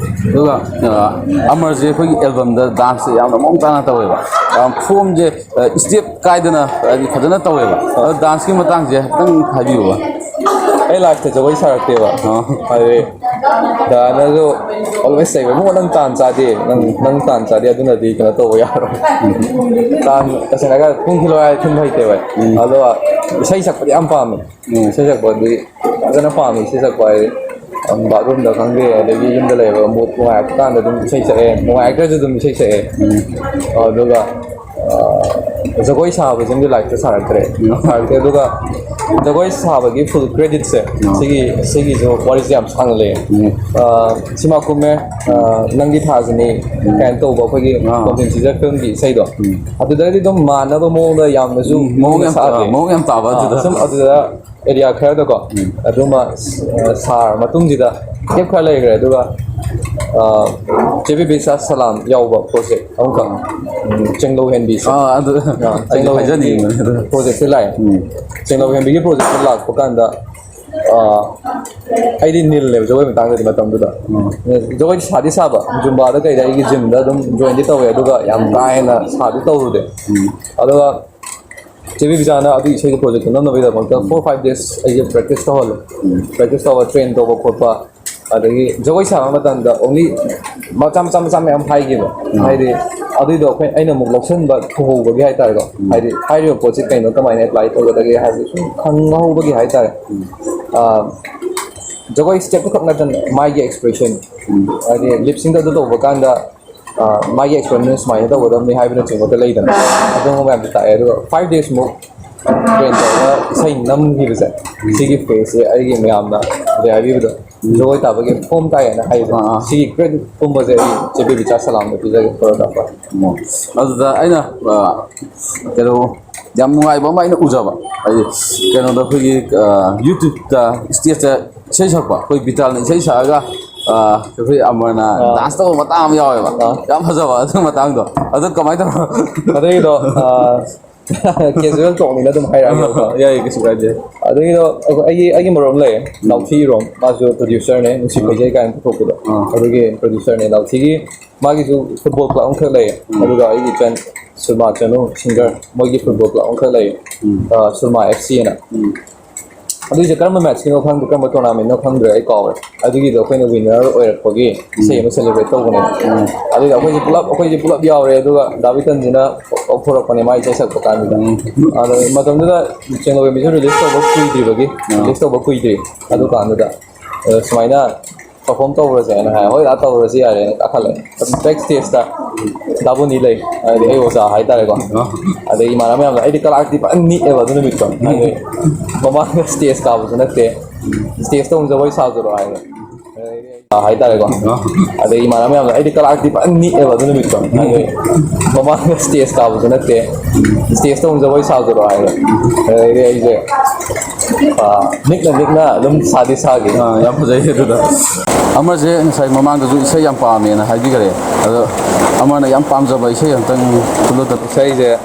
ꯑꯗꯨꯒ, ꯑ, ꯑꯃꯔꯁꯦ ꯑꯩꯈꯣꯏꯒꯤ ꯑꯦꯜꯕꯝꯗ ꯗꯥꯟꯁꯁꯦ ꯌꯥꯝꯅ ꯃꯑꯣꯡ ꯇꯥꯅ ꯇꯧꯋꯦꯕ꯫ ꯌꯥꯝ ꯐꯣꯝꯁꯦ, ꯑ, ꯁ꯭ꯇꯦꯞ ꯀꯥꯏꯗꯅ ꯍꯥꯏꯗꯤ ꯐꯖꯅ ꯇꯧꯋꯦꯕ꯫ ꯑꯗꯣ ꯗꯥꯟꯁꯀꯤ ꯃꯇꯥꯡꯁꯦ ꯈꯤꯇꯪ ꯍꯥꯏꯕꯤꯌꯨꯕ꯫ ꯑꯩ ꯂꯥꯏꯐꯇ ꯖꯒꯣꯏ ꯁꯥꯔꯛꯇꯦꯕ꯫ ꯑꯥ꯫ ꯍꯥꯏꯗꯤ ꯗꯥꯅꯁꯨ ꯑꯣꯜꯋꯦꯁ ꯂꯩꯕ, "ꯏꯕꯨꯡꯉꯣ, ꯅꯪ ꯇꯥꯟ ꯆꯥꯗꯦ, ꯅꯪ ꯅꯪ ꯇꯥꯟ ꯆꯥꯗꯦ, ꯑꯗꯨꯅꯗꯤ ꯀꯩꯅꯣ ꯇꯧꯕ ꯌꯥꯔꯣꯏ꯫ ꯇꯥꯟ ꯇꯁꯦꯡꯅꯒ ꯊꯤꯟꯈꯤꯂꯣ ꯍꯥꯏꯔ ꯊꯤꯟꯕ ꯍꯩꯇꯦꯕ ꯑꯩ꯫ ꯑꯗꯣ ꯏꯁꯩ ꯁꯛꯄꯗꯤ ꯌꯥꯝ ꯄꯥꯝꯃꯦ꯫ ꯏꯁꯩ ꯁꯛꯄꯗꯤ ꯐꯖꯅ ꯄꯥꯝꯃꯦ꯫ ꯏꯁꯩ ꯁꯛꯄ ꯍꯥꯏꯗꯤ ꯕꯥꯠꯔꯨꯝꯗ ꯈꯪꯗꯦ, ꯑꯗꯒꯤ ꯌꯨꯝꯗ ꯂꯩꯕ ꯃꯨꯠ ꯅꯨꯡꯉꯥꯏꯔꯛꯄ ꯀꯥꯟꯗ ꯑꯗꯨꯝ ꯏꯁꯩ ꯁꯛꯑꯦ, ꯅꯨꯡꯉꯥꯏꯔꯛꯇ꯭ꯔꯁꯨ ꯑꯗꯨꯝ ꯏꯁꯩ ꯁꯛꯑꯦ꯫ ꯑꯗꯨꯒ ꯑ, ꯖꯒꯣꯏ ꯁꯥꯕꯁꯤꯃꯗꯤ ꯂꯥꯏꯐꯇ ꯁꯥꯔꯛꯇ꯭ꯔꯦ꯫ ꯁꯥꯔꯛꯇꯦ꯫ ꯑꯗꯨꯒ ꯖꯒꯣꯏ ꯁꯥꯕꯒꯤ ꯐꯨꯜ ꯀ꯭ꯔꯦꯗꯤꯠꯁꯦ ꯁꯤꯒꯤ ꯁꯤꯒꯤꯁꯨ ꯋꯥꯔꯤꯁꯦ ꯌꯥꯝ ꯁꯥꯡꯅ ꯂꯩꯌꯦ꯫ ꯑ, ꯁꯤꯃꯥ ꯀꯨꯝꯃꯦ, ꯑ, ꯅꯪꯒꯤ ꯊꯥꯁꯤꯅꯤ ꯀꯥꯏꯅ ꯇꯧꯕ ꯑꯩꯈꯣꯏꯒꯤ ꯑꯥ꯫ ꯀꯣꯟꯖꯦꯟ ꯁꯤꯖꯔ ꯐꯤꯂꯝꯒꯤ ꯏꯁꯩꯗꯣ꯫ ꯑꯗꯨꯗꯒꯤꯗꯤ ꯑꯗꯨꯝ ꯃꯥꯟꯅꯕ ꯃꯑꯣꯡꯗ ꯌꯥꯝꯅꯁꯨ ꯃꯑꯣꯡ ꯌꯥꯝ ꯁꯥꯗꯦ꯫ ꯃꯑꯣꯡ ꯌꯥꯝ ꯇꯥꯕ ꯑꯥ, ꯑꯗꯨꯗ꯫ ꯁꯨꯝ ꯑꯗꯨꯗ ꯑꯦꯔꯤꯌꯥ ꯈꯔꯗꯀꯣ ꯑꯗꯨꯃ ꯁꯥꯔ ꯃꯇꯨꯡꯁꯤꯗ ꯒꯦꯞ ꯈꯔ ꯂꯩꯈ꯭ꯔꯦ꯫ ꯑꯗꯨꯒ ꯆꯦꯕꯤ ꯕꯤꯁꯥ ꯁꯂꯥꯝ ꯌꯥꯎꯕ ꯄ꯭ꯔꯣꯖꯦꯛ ꯑꯃꯈꯛ, ꯎꯝ, ꯆꯦꯡꯂꯧ ꯍꯦꯟꯕꯤꯁꯦ꯫ ꯑꯥ, ꯑꯗꯨ ꯑꯥ, ꯑꯩꯁꯨ ꯆꯦꯡꯂꯧ ꯍꯦꯟꯕꯤ ꯍꯥꯏꯖꯅꯤꯡꯕꯅꯦ ꯑꯗꯨ꯫ ꯄ꯭ꯔꯣꯖꯦꯛꯁꯦ ꯂꯥꯛꯑꯦ꯫ ꯆꯦꯡꯂꯧ ꯍꯦꯟꯕꯤꯒꯤ ꯄ꯭ꯔꯣꯖꯦꯛꯁꯦ ꯂꯥꯛꯄ ꯀꯥꯟꯗ, ꯑꯥ, ꯑꯩꯗꯤ ꯅꯤꯜꯅꯦꯕ ꯖꯒꯣꯏ ꯃꯇꯥꯡꯗꯗꯤ ꯃꯇꯝꯗꯨꯗ꯫ ꯖꯒꯣꯏ ꯁꯥꯗꯤ ꯁꯥꯕ, ꯖꯨꯝꯕꯥꯗ ꯀꯩꯗ ꯑꯩꯒꯤ ꯖꯤꯝꯗ ꯑꯗꯨꯝ ꯖꯣꯏꯟꯗꯤ ꯇꯧꯋꯦ, ꯑꯗꯨꯒ ꯌꯥꯝ ꯀꯥ ꯍꯦꯟꯅ ꯁꯥꯗꯤ ꯇꯧꯔꯨꯗꯦ꯫ ꯑꯗꯨꯒ ꯆꯦꯕꯤ ꯕꯤꯖꯥꯅ ꯑꯗꯨꯒꯤ ꯏꯁꯩꯒꯤ ꯄ꯭ꯔꯣꯖꯦꯛꯇꯣ ꯅꯝꯅꯕꯒꯤꯗꯃꯛꯇ four five days ꯑꯩꯁꯦ ꯄ꯭ꯔꯦꯛꯇꯤꯁ ꯇꯧꯍꯜꯂꯦ꯫ ꯄ꯭ꯔꯦꯛꯇꯤꯁ ꯇꯧꯕ, ꯇ꯭ꯔꯦꯟ ꯇꯧꯕ ꯈꯣꯠꯄ, ꯑꯗꯒꯤ ꯖꯒꯣꯏ ꯁꯥꯕ ꯃꯇꯝꯗ ꯑꯣꯡꯂꯤ ꯃꯆꯥ ꯃꯆꯥ ꯃꯆꯥ ꯃꯌꯥꯝ ꯍꯥꯏꯈꯤꯕ꯫ ꯍꯥꯏꯗꯤ ꯑꯗꯨꯏꯗꯣ ꯑꯩꯈꯣꯏ, ꯑꯩꯅ ꯑꯃꯨꯛ ꯂꯧꯁꯤꯟꯕ ꯊꯨꯍꯧꯕꯒꯤ ꯍꯥꯏꯇꯥꯔꯦꯀꯣ꯫ ꯍꯥꯏꯗꯤ ꯍꯥꯏꯔꯤꯕ ꯄꯣꯠꯁꯤ ꯀꯩꯅꯣ, ꯀꯃꯥꯏꯅ ꯑꯦꯄ꯭ꯂꯥꯏ ꯇꯧꯒꯗꯒꯦ ꯍꯥꯏꯕꯗꯨ ꯁꯨꯝ ꯈꯪꯍꯧꯕꯒꯤ ꯍꯥꯏꯇꯥꯔꯦ꯫ ꯑꯥ, ꯖꯒꯣꯏ ꯁ꯭ꯇꯦꯞꯇꯨ ꯈꯛ ꯅꯠꯇꯅ ꯃꯥꯒꯤ ꯑꯦꯛꯁꯄ꯭ꯔꯦꯁꯟ, ꯍꯥꯏꯗꯤ ꯂꯤꯞꯁꯤꯡꯗ ꯑꯗꯨ ꯇꯧꯕ ꯀꯥꯟꯗ ꯑ, ꯃꯥꯒꯤ ꯑꯦꯛꯁꯄꯦꯔꯤꯃꯦꯟ ꯁꯨꯃꯥꯏꯅ ꯇꯧꯒꯗꯕꯅꯤ ꯍꯥꯏꯕꯅꯆꯤꯡꯕꯗ ꯂꯩꯗꯅ, ꯑꯗꯨꯒꯨꯝꯕ ꯃꯌꯥꯝꯁꯨ ꯇꯥꯛꯑꯦ꯫ ꯑꯗꯨꯒ ꯐꯥꯏꯚ ꯗꯦꯖꯃꯨꯛ ꯇ꯭ꯔꯦꯟ ꯇꯧꯔꯒ ꯏꯁꯩ ꯅꯝꯈꯤꯕꯁꯦ, ꯁꯤꯒꯤ ꯐꯦꯁꯁꯦ ꯑꯩꯒꯤ ꯃꯌꯥꯝꯅ ꯍꯧꯖꯤꯛ ꯍꯥꯏꯕꯤꯕꯗꯣ, ꯖꯒꯣꯏ ꯇꯥꯕꯒꯤ ꯐꯣꯝ ꯇꯥꯏꯌꯦꯅ ꯍꯥꯏꯕꯗꯣ, ꯑꯥ, ꯑꯥ꯫ ꯁꯤꯒꯤ ꯀ꯭ꯔꯦꯗꯤꯠꯀꯨꯝꯕꯁꯦ ꯑꯩ ꯆꯦ ꯕꯦꯕꯤꯆꯥ ꯁꯂꯥꯝꯗ ꯄꯤꯖꯒꯦ, ꯈꯣꯔꯤꯌꯣꯒ꯭ꯔꯥꯐꯔ꯫ ꯑꯣ꯫ ꯑꯗꯨꯗ ꯑꯩꯅ, ꯑ, ꯀꯩꯅꯣ, ꯌꯥꯝ ꯅꯨꯡꯉꯥꯏꯕ ꯑꯃ ꯑꯩꯅ ꯎꯖꯕ ꯍꯥꯏꯗꯤ, ꯀꯩꯅꯣꯗ ꯑꯩꯈꯣꯏꯒꯤ, ꯑ, ꯌꯨꯇ꯭ꯌꯨꯕꯇ ꯁ꯭ꯇꯦꯖꯇ ꯏꯁꯩ ꯁꯛꯄ, ꯑꯩꯈꯣꯏ ꯕꯤꯇꯥꯜꯅ ꯏꯁꯩ ꯁꯛꯑꯒ, ꯑ, ꯑꯩꯈꯣꯏ ꯑꯃꯔꯅ, ꯑꯥ꯫ ꯗꯥꯟꯁ ꯇꯧꯕ ꯃꯇꯥꯡ ꯑꯃ ꯌꯥꯎꯋꯦꯕ꯫ ꯑꯥ꯫ ꯌꯥꯝ ꯐꯖꯕ ꯑꯗꯨ ꯃꯇꯥꯡꯗꯣ꯫ ꯑꯗꯨ ꯀꯃꯥꯏꯅ ꯇꯧꯕ? ꯑꯗꯨꯒꯤꯗꯣ, ꯑ, ꯀꯦꯖꯨꯋꯦꯜ ꯇꯣꯛꯅꯤꯅ ꯑꯗꯨꯝ ꯍꯥꯏꯔꯛꯑꯒꯦꯕꯀꯣ꯫ ꯌꯥꯏꯌꯦ, ꯀꯩꯁꯨ ꯀꯥꯏꯗꯦ꯫ ꯑꯗꯨꯒꯤꯗꯣ ꯑꯩꯈꯣꯏ, ꯑꯩꯒꯤ, ꯑꯩꯒꯤ ꯃꯔꯨꯞ ꯑꯃ ꯂꯩꯌꯦ, ꯅꯥꯎꯊꯤ ꯏꯔꯣꯝ, ꯃꯥꯁꯨ ꯄ꯭ꯔꯣꯗ꯭ꯌꯨꯁꯔꯅꯦ, ꯅꯨꯡꯁꯤ ꯈꯣꯏꯖꯩ ꯀꯥꯏꯅ ꯄꯨꯊꯣꯛꯄꯗꯣ꯫ ꯑꯥ꯫ ꯑꯗꯨꯒꯤ ꯄ꯭ꯔꯣꯗ꯭ꯌꯨꯁꯔꯅꯦ ꯅꯥꯎꯊꯤꯒꯤ꯫ ꯃꯥꯒꯤꯁꯨ ꯐꯨꯠꯕꯣꯜ ꯀ꯭ꯂꯕ ꯑꯃꯈꯛ ꯂꯩꯌꯦ꯫ ꯑꯗꯨꯒ ꯑꯩꯒꯤ ꯐ꯭ꯔꯦꯟ ꯁꯨꯔꯃꯥ ꯆꯅꯨ, ꯁꯤꯡꯒꯔ, ꯃꯣꯏꯒꯤ ꯐꯨꯠꯕꯣꯜ ꯀ꯭ꯂꯕ ꯑꯃꯈꯛ ꯂꯩꯌꯦ꯫ ꯑꯥ, ꯁꯨꯔꯃꯥ ꯑꯦꯐ ꯁꯤ ꯑꯅ꯫ ꯑꯗꯨꯏꯁꯦ ꯀꯔꯝꯕ ꯃꯦꯠꯁꯀꯤꯅꯣ ꯈꯪꯗꯦ, ꯀꯔꯝꯕ ꯇꯣꯔꯅꯥꯃꯦꯟꯅꯣ ꯈꯪꯗ꯭ꯔꯦ, ꯑꯩ ꯀꯥꯎꯔꯦ꯫ ꯑꯗꯨꯒꯤꯗꯣ ꯑꯩꯈꯣꯏꯅ ꯋꯤꯟꯅꯔ ꯑꯣꯏꯔꯛꯄꯒꯤ ꯏꯁꯩ ꯑꯃ ꯁꯦꯂꯦꯕ꯭ꯔꯦꯠ ꯇꯧꯕꯅꯦ꯫ ꯑꯗꯨꯗ ꯑꯩꯈꯣꯏꯁꯦ ꯄꯨꯂꯞ ꯑꯩꯈꯣꯏꯁꯦ ꯄꯨꯂꯞ ꯌꯥꯎꯔꯦ꯫ ꯑꯗꯨꯒ ꯗꯥ ꯕꯤꯇꯟꯁꯤꯅ ꯀꯧꯊꯣꯔꯛꯄꯅꯦ ꯃꯥꯏ ꯏꯁꯩ ꯁꯛꯄ ꯀꯥꯟꯗꯨꯗ꯫ ꯑꯗꯣ ꯃꯇꯝꯗꯨꯗ ꯆꯦꯡꯂꯧ ꯃꯤꯁꯨ ꯔꯤꯂꯤꯁ ꯇꯧꯕ ꯀꯨꯏꯗ꯭ꯔꯤꯕꯒꯤ, ꯔꯤꯂꯤꯁ ꯇꯧꯕ ꯀꯨꯏꯗ꯭ꯔꯤ꯫ ꯑꯗꯨ ꯀꯥꯟꯗꯨꯗ ꯑꯗꯣ ꯁꯨꯃꯥꯏꯅ ꯄꯔꯐꯣꯝ ꯇꯧꯔꯁꯦꯅ ꯍꯥꯏ꯫ "ꯍꯣꯏ ꯗꯥ, ꯇꯧꯔꯁꯤ ꯌꯥꯔꯦꯅ" ꯀꯥꯈꯠꯂꯦ꯫ ꯕꯦꯛ ꯁ꯭ꯇꯦꯖꯇ ꯗꯥꯕꯨꯅꯤ ꯂꯩ, ꯍꯥꯏꯗꯤ ꯑꯩ ꯑꯣꯖꯥ ꯍꯥꯏꯇꯥꯔꯦꯀꯣ꯫ ꯑꯗꯩ ꯏꯃꯥꯟꯅꯕ ꯃꯌꯥꯝꯗꯣ, ꯑꯩꯗꯤ ꯀꯂꯥꯔꯛꯇꯤ ꯐꯖꯅ ꯅꯤꯛꯑꯦꯕ ꯑꯗꯨ ꯅꯨꯃꯤꯠꯇꯣ꯫ ꯍꯥꯏꯗꯤ ꯃꯃꯥꯡꯗ ꯁ꯭ꯇꯦꯖ ꯀꯥꯕꯁꯨ ꯅꯠꯇꯦ, ꯁ꯭ꯇꯦꯖꯇ ꯑꯃꯨꯛ ꯖꯒꯣꯏ ꯁꯥꯖꯔꯣ ꯍꯥꯏꯔꯦ꯫ ꯍꯥꯏꯇꯥꯔꯦꯀꯣ꯫ ꯑꯗꯩ ꯏꯃꯥꯟꯅꯕ ꯃꯌꯥꯝꯗꯣ, ꯑꯩꯗꯤ ꯀꯂꯥꯔꯛꯇꯤ ꯐꯖꯅ ꯅꯤꯛꯑꯦꯕ ꯑꯗꯨ ꯅꯨꯃꯤꯠꯇꯣ꯫ ꯍꯥꯏꯗꯤ ꯃꯃꯥꯡꯗ ꯁ꯭ꯇꯦꯖ ꯀꯥꯕꯁꯨ ꯅꯠꯇꯦ, ꯁ꯭ꯇꯦꯖꯇ ꯑꯃꯨꯛ ꯖꯒꯣꯏ ꯁꯥꯖꯔꯣ ꯍꯥꯏꯔꯦ꯫ ꯑꯗꯩꯗꯤ ꯑꯩꯁꯦ, ꯑꯥ, ꯅꯤꯛꯅ ꯅꯤꯛꯅ ꯑꯗꯨꯝ ꯁꯥꯗꯤ ꯁꯥꯈꯤ꯫ ꯑꯥ, ꯌꯥꯝ ꯐꯖꯩ ꯑꯗꯨꯗ꯫ ꯑꯃꯁꯦ ꯉꯁꯥꯏ ꯃꯃꯥꯡꯗꯁꯨ ꯏꯁꯩ ꯌꯥꯝ ꯄꯥꯝꯃꯦꯅ ꯍꯥꯏꯕꯤꯈꯔꯦ꯫ ꯑꯗꯣ ꯑꯃꯅ ꯌꯥꯝ ꯄꯥꯝꯖꯕ ꯏꯁꯩ ꯑꯝꯇꯪ ꯈꯨꯜꯂꯨꯗꯅ꯫ ꯏꯁꯩꯁꯦ,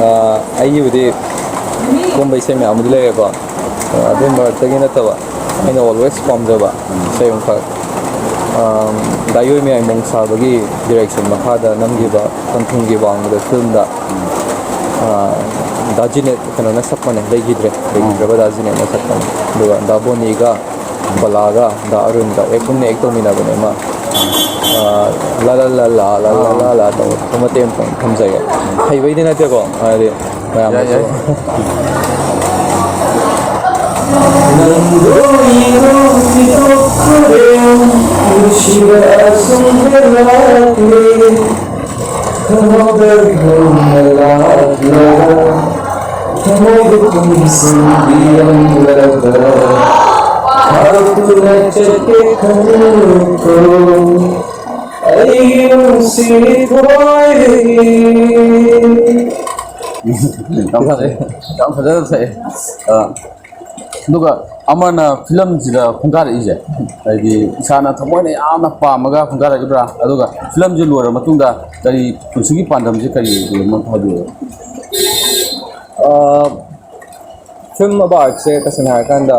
ꯑꯥ, ꯑꯩꯒꯤꯕꯨꯗꯤ ꯑꯗꯨꯝꯕ ꯏꯁꯩ ꯃꯌꯥꯝ ꯑꯃꯗꯤ ꯂꯩꯔꯦꯀꯣ꯫ ꯑꯗꯨ ꯃꯔꯛꯇꯒꯤ ꯅꯠꯇꯕ ꯑꯩꯅ ꯑꯣꯜꯋꯦꯁ ꯄꯥꯝꯖꯕ ꯏꯁꯩ ꯑꯃꯈꯛ, ꯑꯥ, ꯗꯥ ꯏꯌꯣꯏ ꯃꯌꯥꯏ ꯃꯣꯡ ꯁꯥꯕꯒꯤ ꯗꯤꯔꯦꯛꯁꯟ ꯃꯈꯥꯗ ꯅꯝꯈꯤꯕ ꯈꯪꯊꯤꯡꯒꯤ ꯋꯥꯡꯃꯗ ꯐꯤꯂꯝꯗ, ꯑꯥ, ꯗꯥ ꯖꯤꯅꯦꯠ ꯀꯩꯅꯣꯅ ꯁꯛꯄꯅꯦ, ꯂꯩꯈꯤꯗ꯭ꯔꯦ, ꯂꯩꯈꯤꯗ꯭ꯔꯕ ꯗꯥ ꯖꯤꯅꯦꯠꯅ ꯁꯛꯄꯅꯦ꯫ ꯑꯗꯨꯒ ꯗꯥ ꯕꯣꯅꯤꯒ ꯕꯂꯥꯒ ꯗꯥ ꯑꯔꯨꯟꯒ ꯑꯦꯛ ꯄꯨꯟꯅ ꯑꯦꯛ ꯇꯧꯃꯤꯟꯅꯕꯅꯦ ꯑꯃ꯫ ꯑꯥ, ꯂꯥ ꯂꯥ ꯂꯥ ꯂꯥ ꯂꯥ ꯂꯥ ꯂꯥ ꯂꯥ ꯇꯧꯕ ꯃꯇꯦꯛ ꯑꯃꯇꯪ ꯊꯝꯖꯒꯦ꯫ ꯍꯩꯕꯩꯗꯤ ꯅꯠꯇꯦꯀꯣ, ꯍꯥꯏꯗꯤ ꯃꯌꯥꯝꯅꯁꯨ꯫ ꯌꯥꯏ꯫ ꯅꯪꯕꯨ ꯌꯦꯡꯉꯨ ꯊꯤꯗꯣꯛꯈ꯭ꯔꯦ, ꯅꯨꯡꯁꯤꯕ ꯑꯁꯨꯝꯅ ꯂꯥꯛꯂꯦ꯫ ꯈꯪꯍꯧꯗꯒꯨꯝꯅ ꯂꯥꯛꯂꯒ, ꯊꯃꯣꯏꯕꯨ ꯄꯨꯝꯁꯤꯟꯕꯤꯔꯝꯂꯒ, ꯍꯥꯠꯇꯨꯅ ꯆꯠꯀꯦ ꯈꯟꯂꯨꯀꯣ, ꯑꯩꯒꯤ ꯅꯨꯡꯁꯤ ꯊꯋꯥꯏꯗꯒꯤ꯫ ꯌꯥꯝ ꯐꯖꯩ꯫ ꯌꯥꯝ ꯐꯖꯅ ꯁꯛꯑꯦ꯫ ꯑ, ꯑꯗꯨꯒ ꯑꯃꯅ ꯐꯤꯂꯝꯁꯤꯗ ꯈꯣꯡꯗꯥꯔꯛꯏꯁꯦ, ꯍꯥꯏꯗꯤ ꯏꯁꯥꯅ ꯊꯃꯣꯏꯅ ꯌꯥꯝꯅ ꯄꯥꯝꯃꯒ ꯈꯣꯡꯗꯥꯔꯛꯏꯕ꯭ꯔꯥ? ꯑꯗꯨꯒ ꯐꯤꯂꯝꯁꯤ ꯂꯣꯏꯔ ꯃꯇꯨꯡꯗ ꯀꯔꯤ, ꯄꯨꯟꯁꯤꯒꯤ ꯄꯥꯟꯗꯝꯁꯦ ꯀꯔꯤ ꯑꯣꯏꯗꯣꯏꯅꯣ ꯍꯥꯏꯕꯤꯌꯨ꯫ ꯑ, ꯐꯤꯂꯝ ꯑꯕ ꯑꯥꯔꯠꯁꯦ ꯇꯁꯦꯡꯅ ꯍꯥꯏꯔꯀꯥꯟꯗ,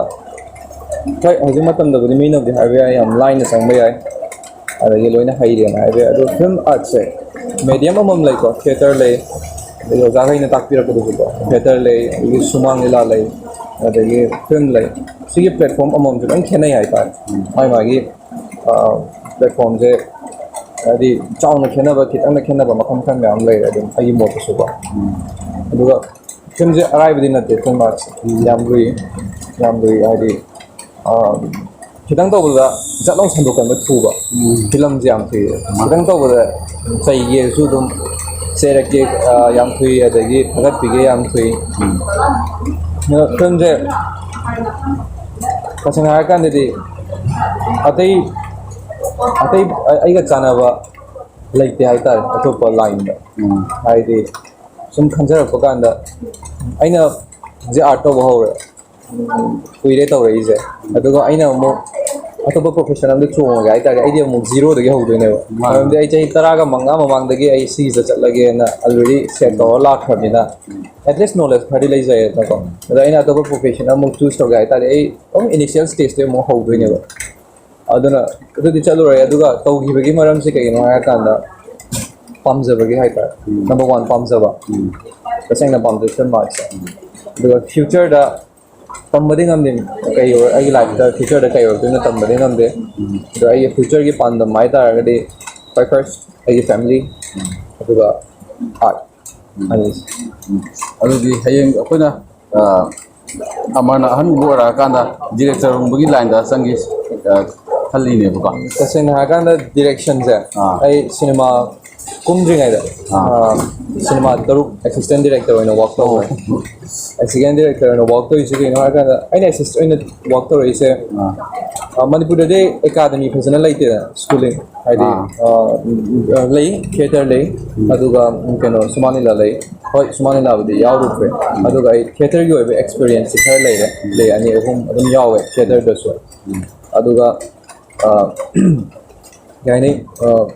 ꯍꯣꯏ, ꯍꯧꯖꯤꯛ ꯃꯇꯝꯗꯕꯨꯗꯤ ꯃꯤꯅꯕꯨꯗꯤ ꯍꯥꯏꯕ ꯌꯥꯏ, ꯌꯥꯝ ꯂꯥꯏꯅ ꯆꯪꯕ ꯌꯥꯏ, ꯑꯗꯒꯤ ꯂꯣꯏꯅ ꯍꯩꯔꯦꯅ ꯍꯥꯏꯕ ꯌꯥꯏ꯫ ꯑꯗꯣ ꯐꯤꯂꯝ ꯑꯥꯔꯠꯁꯦ ꯃꯦꯗꯤꯌꯝ ꯑꯃꯃꯝ ꯂꯩꯀꯣ, ꯊꯤꯌꯦꯇꯔ ꯂꯩ, ꯑꯗꯩ ꯑꯣꯖꯥꯈꯩꯅ ꯇꯥꯛꯄꯤꯔꯛꯄꯗꯁꯨꯀꯣ, ꯊꯤꯌꯦꯇꯔ ꯂꯩ, ꯑꯗꯒꯤ ꯁꯨꯃꯥꯡ ꯂꯤꯂꯥ ꯂꯩ, ꯑꯗꯒꯤ ꯐꯤꯂꯝ ꯂꯩ꯫ ꯁꯤꯒꯤ ꯄ꯭ꯂꯦꯠꯐꯣꯝ ꯑꯃꯃꯝꯁꯨ ꯂꯣꯏ ꯈꯦꯠꯅꯩ ꯍꯥꯏꯇꯥꯔꯦ꯫ ꯃꯥꯒꯤ ꯃꯥꯒꯤ ꯄ꯭ꯂꯦꯠꯐꯣꯝꯁꯦ ꯍꯥꯏꯗꯤ ꯆꯥꯎꯅ ꯈꯦꯠꯅꯕ, ꯈꯤꯇꯪꯅ ꯈꯦꯠꯅꯕ ꯃꯈꯜ ꯃꯈꯜ ꯃꯌꯥꯝ ꯂꯩꯔꯦ ꯑꯗꯨꯝ ꯑꯩꯒꯤ ꯃꯣꯠꯇꯁꯨꯀꯣ꯫ ꯑꯗꯨꯒ ꯐꯤꯂꯝꯁꯦ ꯑꯔꯥꯏꯕꯗꯤ ꯅꯠꯇꯦ, ꯐꯤꯂꯝ ꯑꯥꯔꯠꯁꯦ ꯌꯥꯝ ꯂꯨꯏ, ꯌꯥꯝ ꯂꯨꯏ ꯍꯥꯏꯗꯤ, ꯑ, ꯈꯤꯇꯪ ꯇꯧꯕꯗ ꯖꯠ ꯂꯥꯎ ꯁꯟꯗꯣꯛꯀꯟꯕ ꯊꯨꯕ꯫ ꯐꯤꯂꯝꯁꯦ ꯌꯥꯝ ꯊꯨꯏ꯫ ꯈꯤꯇꯪ ꯇꯧꯕꯗ ꯆꯩꯒꯦꯁꯨ ꯑꯗꯨꯝ ꯆꯩꯔꯛꯀꯦ, ꯑ, ꯌꯥꯝ ꯊꯨꯏ, ꯑꯗꯒꯤ ꯊꯥꯒꯠꯄꯤꯒꯦ ꯌꯥꯝ ꯊꯨꯏ꯫ ꯑꯗꯣ ꯐꯤꯂꯝꯁꯦ ꯇꯁꯦꯡꯅ ꯍꯥꯏꯔꯀꯥꯟꯗꯗꯤ ꯑꯇꯩ ꯑꯇꯩ ꯑꯩꯒ ꯆꯥꯟꯅꯕ ꯂꯩꯇꯦ ꯍꯥꯏꯇꯥꯔꯦ, ꯑꯇꯣꯞꯄ ꯂꯥꯏꯟꯗ꯫ ꯍꯥꯏꯗꯤ ꯁꯨꯝ ꯈꯟꯖꯔꯛꯄ ꯀꯥꯟꯗ ꯑꯩꯅ ꯍꯧꯖꯤꯛ ꯑꯥꯔꯠ ꯇꯧꯕ ꯍꯧꯔꯦ, ꯎꯝ, ꯀꯨꯏꯔꯦ ꯇꯧꯔꯛꯏꯁꯦ꯫ ꯑꯗꯨꯒ ꯑꯩꯅ ꯑꯃꯨꯛ ꯑꯇꯣꯞꯄ ꯄ꯭ꯔꯣꯐꯦꯁꯟ ꯑꯃꯗ ꯆꯣꯡꯉꯒꯦ ꯍꯥꯏꯇꯥꯔꯗꯤ ꯑꯩꯗꯤ ꯑꯃꯨꯛ ꯖꯤꯔꯣꯗꯒꯤ ꯍꯧꯗꯣꯏꯅꯦꯕ꯫ ꯃꯥꯅꯦ꯫ ꯃꯔꯝꯗꯤ ꯑꯩ ꯆꯍꯤ ꯇꯔꯥꯒ ꯃꯉꯥ ꯃꯃꯥꯡꯗꯒꯤ ꯑꯩ ꯁꯤꯒꯤꯁꯤꯗ ꯆꯠꯂꯒꯦꯅ ꯑꯜꯔꯦꯗꯤ ꯁꯦꯠ ꯇꯧꯔ ꯂꯥꯛꯈ꯭ꯔꯕꯅꯤꯅ ꯑꯦꯠꯂꯤꯁ ꯅꯣꯂꯦꯖ ꯈꯔꯗꯤ ꯂꯩꯖꯩꯌꯦꯅꯀꯣ꯫ ꯑꯗ ꯑꯩꯅ ꯑꯇꯣꯞꯄ ꯄ꯭ꯔꯣꯐꯦꯁꯟ ꯑꯃꯨꯛ ꯆꯨꯁ ꯇꯧꯒꯦ ꯍꯥꯏꯇꯥꯔꯗꯤ ꯑꯩ ꯑꯗꯨꯝ ꯏꯅꯤꯁꯤꯌꯦꯜ ꯁ꯭ꯇꯦꯖꯇꯒꯤ ꯑꯃꯨꯛ ꯍꯧꯗꯣꯏꯅꯦꯕ꯫ ꯑꯗꯨꯅ ꯑꯗꯨꯗꯤ ꯆꯠꯂꯨꯔꯦ꯫ ꯑꯗꯨꯒ ꯇꯧꯈꯤꯕꯒꯤ ꯃꯔꯝꯁꯦ ꯀꯩꯒꯤꯅꯣ ꯍꯥꯏꯔꯀꯥꯟꯗ ꯄꯥꯝꯖꯕꯒꯤ ꯍꯥꯏꯇꯥꯔꯦ꯫ ꯎꯝ꯫ ꯅꯝꯕꯔ ꯋꯥꯟ ꯄꯥꯝꯖꯕ꯫ ꯎꯝ꯫ ꯇꯁꯦꯡꯅ ꯄꯥꯝꯖꯩ ꯐꯤꯂꯝ ꯑꯥꯔꯠꯁꯦ꯫ ꯎꯝ꯫ ꯑꯗꯨꯒ ꯐ꯭ꯌꯨꯆꯔꯗ ꯇꯝꯕꯗꯤ ꯉꯝꯗꯦ꯫ ꯀꯩ ꯑꯣꯏ-, ꯑꯩꯒꯤ ꯂꯥꯏꯐꯇ ꯐ꯭ꯌꯨꯆꯔꯗ ꯀꯩ ꯑꯣꯏꯔꯛꯇꯣꯏꯅꯣ ꯇꯝꯕꯗꯤ ꯉꯝꯗꯦ꯫ ꯎꯝ꯫ ꯑꯗꯣ ꯑꯩꯒꯤ ꯐ꯭ꯌꯨꯆꯔꯒꯤ ꯄꯥꯟꯗꯝ ꯍꯥꯏꯇꯥꯔꯒꯗꯤ ꯈ꯭ꯋꯥꯏ ꯐꯥꯔꯁ ꯑꯩꯒꯤ ꯐꯦꯃꯤꯂꯤ, ꯎꯝ꯫ ꯑꯗꯨꯒ ꯑꯥꯔꯠ꯫ ꯎꯝ꯫ ꯑꯅꯤꯁꯦ꯫ ꯎꯝ꯫ ꯑꯗꯨꯗꯤ ꯍꯌꯦꯡ ꯑꯩꯈꯣꯏꯅ, ꯑ, ꯑꯃꯔꯅ ꯑꯍꯟꯒꯨꯝꯕ ꯑꯣꯏꯔꯛꯑꯀꯥꯟꯗ ꯗꯤꯔꯦꯛꯇꯔꯒꯨꯝꯕꯒꯤ ꯂꯥꯏꯟꯗ ꯆꯪꯒꯦ, ꯑ, ꯈꯜꯂꯤꯅꯦꯕꯀꯣ꯫ ꯇꯁꯦꯡꯅ ꯍꯥꯏꯔꯀꯥꯟꯗ ꯗꯤꯔꯦꯛꯁꯟꯁꯦ ꯑꯥ꯫ ꯑꯩ ꯁꯤꯅꯦꯃꯥ ꯀꯨꯝꯗ꯭ꯔꯤꯉꯩꯗ, ꯑꯥ꯫ ꯑ, ꯁꯤꯅꯦꯃꯥ ꯇꯔꯨꯛ ꯑꯦꯁꯤꯁꯇꯦꯟ ꯗꯤꯔꯦꯛꯇꯔ ꯑꯣꯏꯅ ꯋꯥꯛ ꯇꯧꯈ꯭ꯔꯦ꯫ ꯑꯣ꯫ ꯑꯦꯁꯤꯁꯇꯦꯟ ꯗꯤꯔꯦꯛꯇꯔ ꯑꯣꯏꯅ ꯋꯥꯛ ꯇꯧꯔꯤꯁꯦ ꯀꯩꯅꯣ ꯍꯥꯏꯔꯀꯥꯟꯗ ꯑꯩꯅ ꯑꯦꯁꯤꯁ ꯑꯣꯏꯅ ꯋꯥꯛ ꯇꯧꯔꯛꯏꯁꯦ, ꯑꯥ꯫ ꯑ, ꯃꯅꯤꯄꯨꯔꯗꯗꯤ ꯑꯦꯀꯥꯗꯃꯤ ꯐꯖꯅ ꯂꯩꯇꯦꯗꯅ ꯁ꯭ꯀꯨꯂꯤꯡ꯫ ꯍꯥꯏꯗꯤ, ꯑꯥ꯫ ꯑ, ꯂꯩ, ꯊꯤꯌꯦꯇꯔ ꯂꯩ, ꯎꯝ꯫ ꯑꯗꯨꯒ, ꯎꯝ, ꯀꯩꯅꯣ, ꯁꯨꯃꯥꯡ ꯂꯤꯂꯥ ꯂꯩ꯫ ꯍꯣꯏ, ꯁꯨꯃꯥꯡ ꯂꯤꯂꯥꯕꯨꯗꯤ ꯌꯥꯎꯔꯨꯗ꯭ꯔꯦ꯫ ꯎꯝ꯫ ꯑꯗꯨꯒ ꯑꯩ ꯊꯤꯌꯦꯇꯔꯒꯤ ꯑꯣꯏꯕ ꯑꯦꯛꯁꯄꯤꯔꯤꯌꯦꯟꯁꯁꯤ ꯈꯔ ꯂꯩꯔꯦ꯫ ꯎꯝ꯫ ꯂꯩ ꯑꯅꯤ ꯑꯍꯨꯝ ꯑꯗꯨꯝ ꯌꯥꯎꯋꯦ ꯊꯤꯌꯦꯇꯔꯗꯁꯨ꯫ ꯎꯝ꯫ ꯑꯗꯨꯒ, ꯑ, ꯀꯩ ꯍꯥꯏꯅꯤ, ꯑ,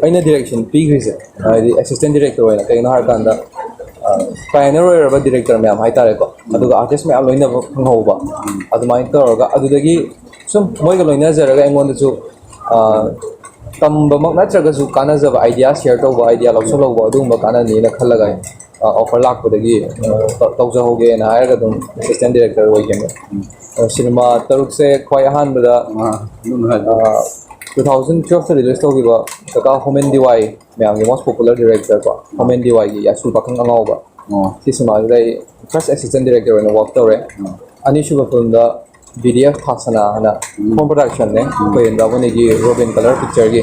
ꯑꯩꯅ ꯗꯤꯔꯦꯛꯁꯟ ꯄꯤꯈ꯭ꯔꯤꯁꯦ, ꯍꯥꯏꯗꯤ ꯑꯦꯁꯤꯁꯇꯦꯟ ꯗꯤꯔꯦꯛꯇꯔ ꯑꯣꯏꯅ, ꯀꯩꯒꯤꯅꯣ ꯍꯥꯏꯔꯀꯥꯟꯗ, ꯑ, ꯄꯥꯏꯑꯣꯅꯤꯌꯔ ꯑꯣꯏꯔꯕ ꯗꯤꯔꯦꯛꯇꯔ ꯃꯌꯥꯝ ꯍꯥꯏꯇꯥꯔꯦꯀꯣ, ꯎꯝ꯫ ꯑꯗꯨꯒ ꯑꯥꯔꯇꯤꯁ ꯃꯌꯥꯝ ꯂꯣꯏꯅꯕ ꯐꯪꯍꯧꯕ, ꯎꯝ꯫ ꯑꯗꯨꯃꯥꯏꯅ ꯇꯧꯔꯒ ꯑꯗꯨꯗꯒꯤ ꯁꯨꯝ ꯃꯣꯏꯒ ꯂꯣꯏꯅꯖꯔꯒ ꯑꯩꯉꯣꯟꯗꯁꯨ, ꯑ, ꯇꯝꯕꯃꯛ ꯅꯠꯇ꯭ꯔꯒꯁꯨ ꯀꯥꯟꯅꯖꯕ ꯑꯥꯏꯗꯤꯌꯥ ꯁꯤꯌꯔ ꯇꯧꯕ, ꯑꯥꯏꯗꯤꯌꯥ ꯂꯧꯁꯤꯜꯍꯧꯕ ꯑꯗꯨꯒꯨꯝꯕ ꯀꯥꯟꯅꯅꯤꯅ ꯈꯜꯂꯒ ꯑꯩꯅ ꯑꯣꯐꯔ ꯂꯥꯛꯄꯗꯒꯤ ꯑ, ꯇꯧ- ꯇꯧꯖꯍꯧꯒꯦꯅ ꯍꯥꯏꯔꯒ ꯑꯗꯨꯝ ꯑꯦꯁꯤꯁꯇꯦꯟ ꯗꯤꯔꯦꯛꯇꯔ ꯑꯣꯏꯈꯤꯕꯅꯦ꯫ ꯑ, ꯁꯤꯅꯦꯃꯥ ꯇꯔꯨꯛꯁꯦ ꯈ꯭ꯋꯥꯏ ꯑꯍꯥꯟꯕꯗ ꯑꯥ, ꯑꯗꯨꯝ ꯍꯥꯏꯕꯤꯌꯨ꯫ ꯇꯨ ꯊꯥꯎꯖꯟ ꯇꯨꯋꯦꯜꯐꯇ ꯔꯤꯂꯤꯁ ꯇꯧꯈꯤꯕ ꯀꯀꯥ ꯍꯣꯃꯦꯟ ꯗꯤꯋꯥꯏ, ꯃꯌꯥꯝꯒꯤ ꯃꯣꯁ ꯄꯣꯄꯨꯂꯔ ꯗꯤꯔꯦꯛꯇꯔ ꯀꯣ, ꯍꯣꯃꯦꯟ ꯗꯤꯋꯥꯏꯒꯤ ꯌꯥꯁꯨ ꯄꯥꯈꯪ ꯑꯉꯥꯎꯕ, ꯑꯣ, ꯁꯤ ꯁꯤꯅꯦꯃꯥꯁꯤꯗ ꯑꯩ ꯐꯥꯔꯁ ꯑꯦꯁꯤꯁꯇꯦꯟ ꯗꯤꯔꯦꯛꯇꯔ ꯑꯣꯏꯅ ꯋꯥꯛ ꯇꯧꯔꯦ꯫ ꯑꯣ, ꯑꯅꯤꯁꯨꯕ ꯐꯤꯂꯝꯗ ꯕꯤ ꯗꯤ ꯑꯦꯐ ꯊꯥꯁꯅꯥ ꯍꯥꯏꯅ ꯎꯝ, ꯍꯣꯝ ꯄ꯭ꯔꯗꯛꯁꯟꯅꯦ, ꯑꯩꯈꯣꯏ ꯏꯟꯗ꯭ꯔꯥꯕꯣꯅꯤꯒꯤ ꯔꯣꯕꯤꯟ ꯀꯂꯔ ꯄꯤꯛꯆꯔꯒꯤ꯫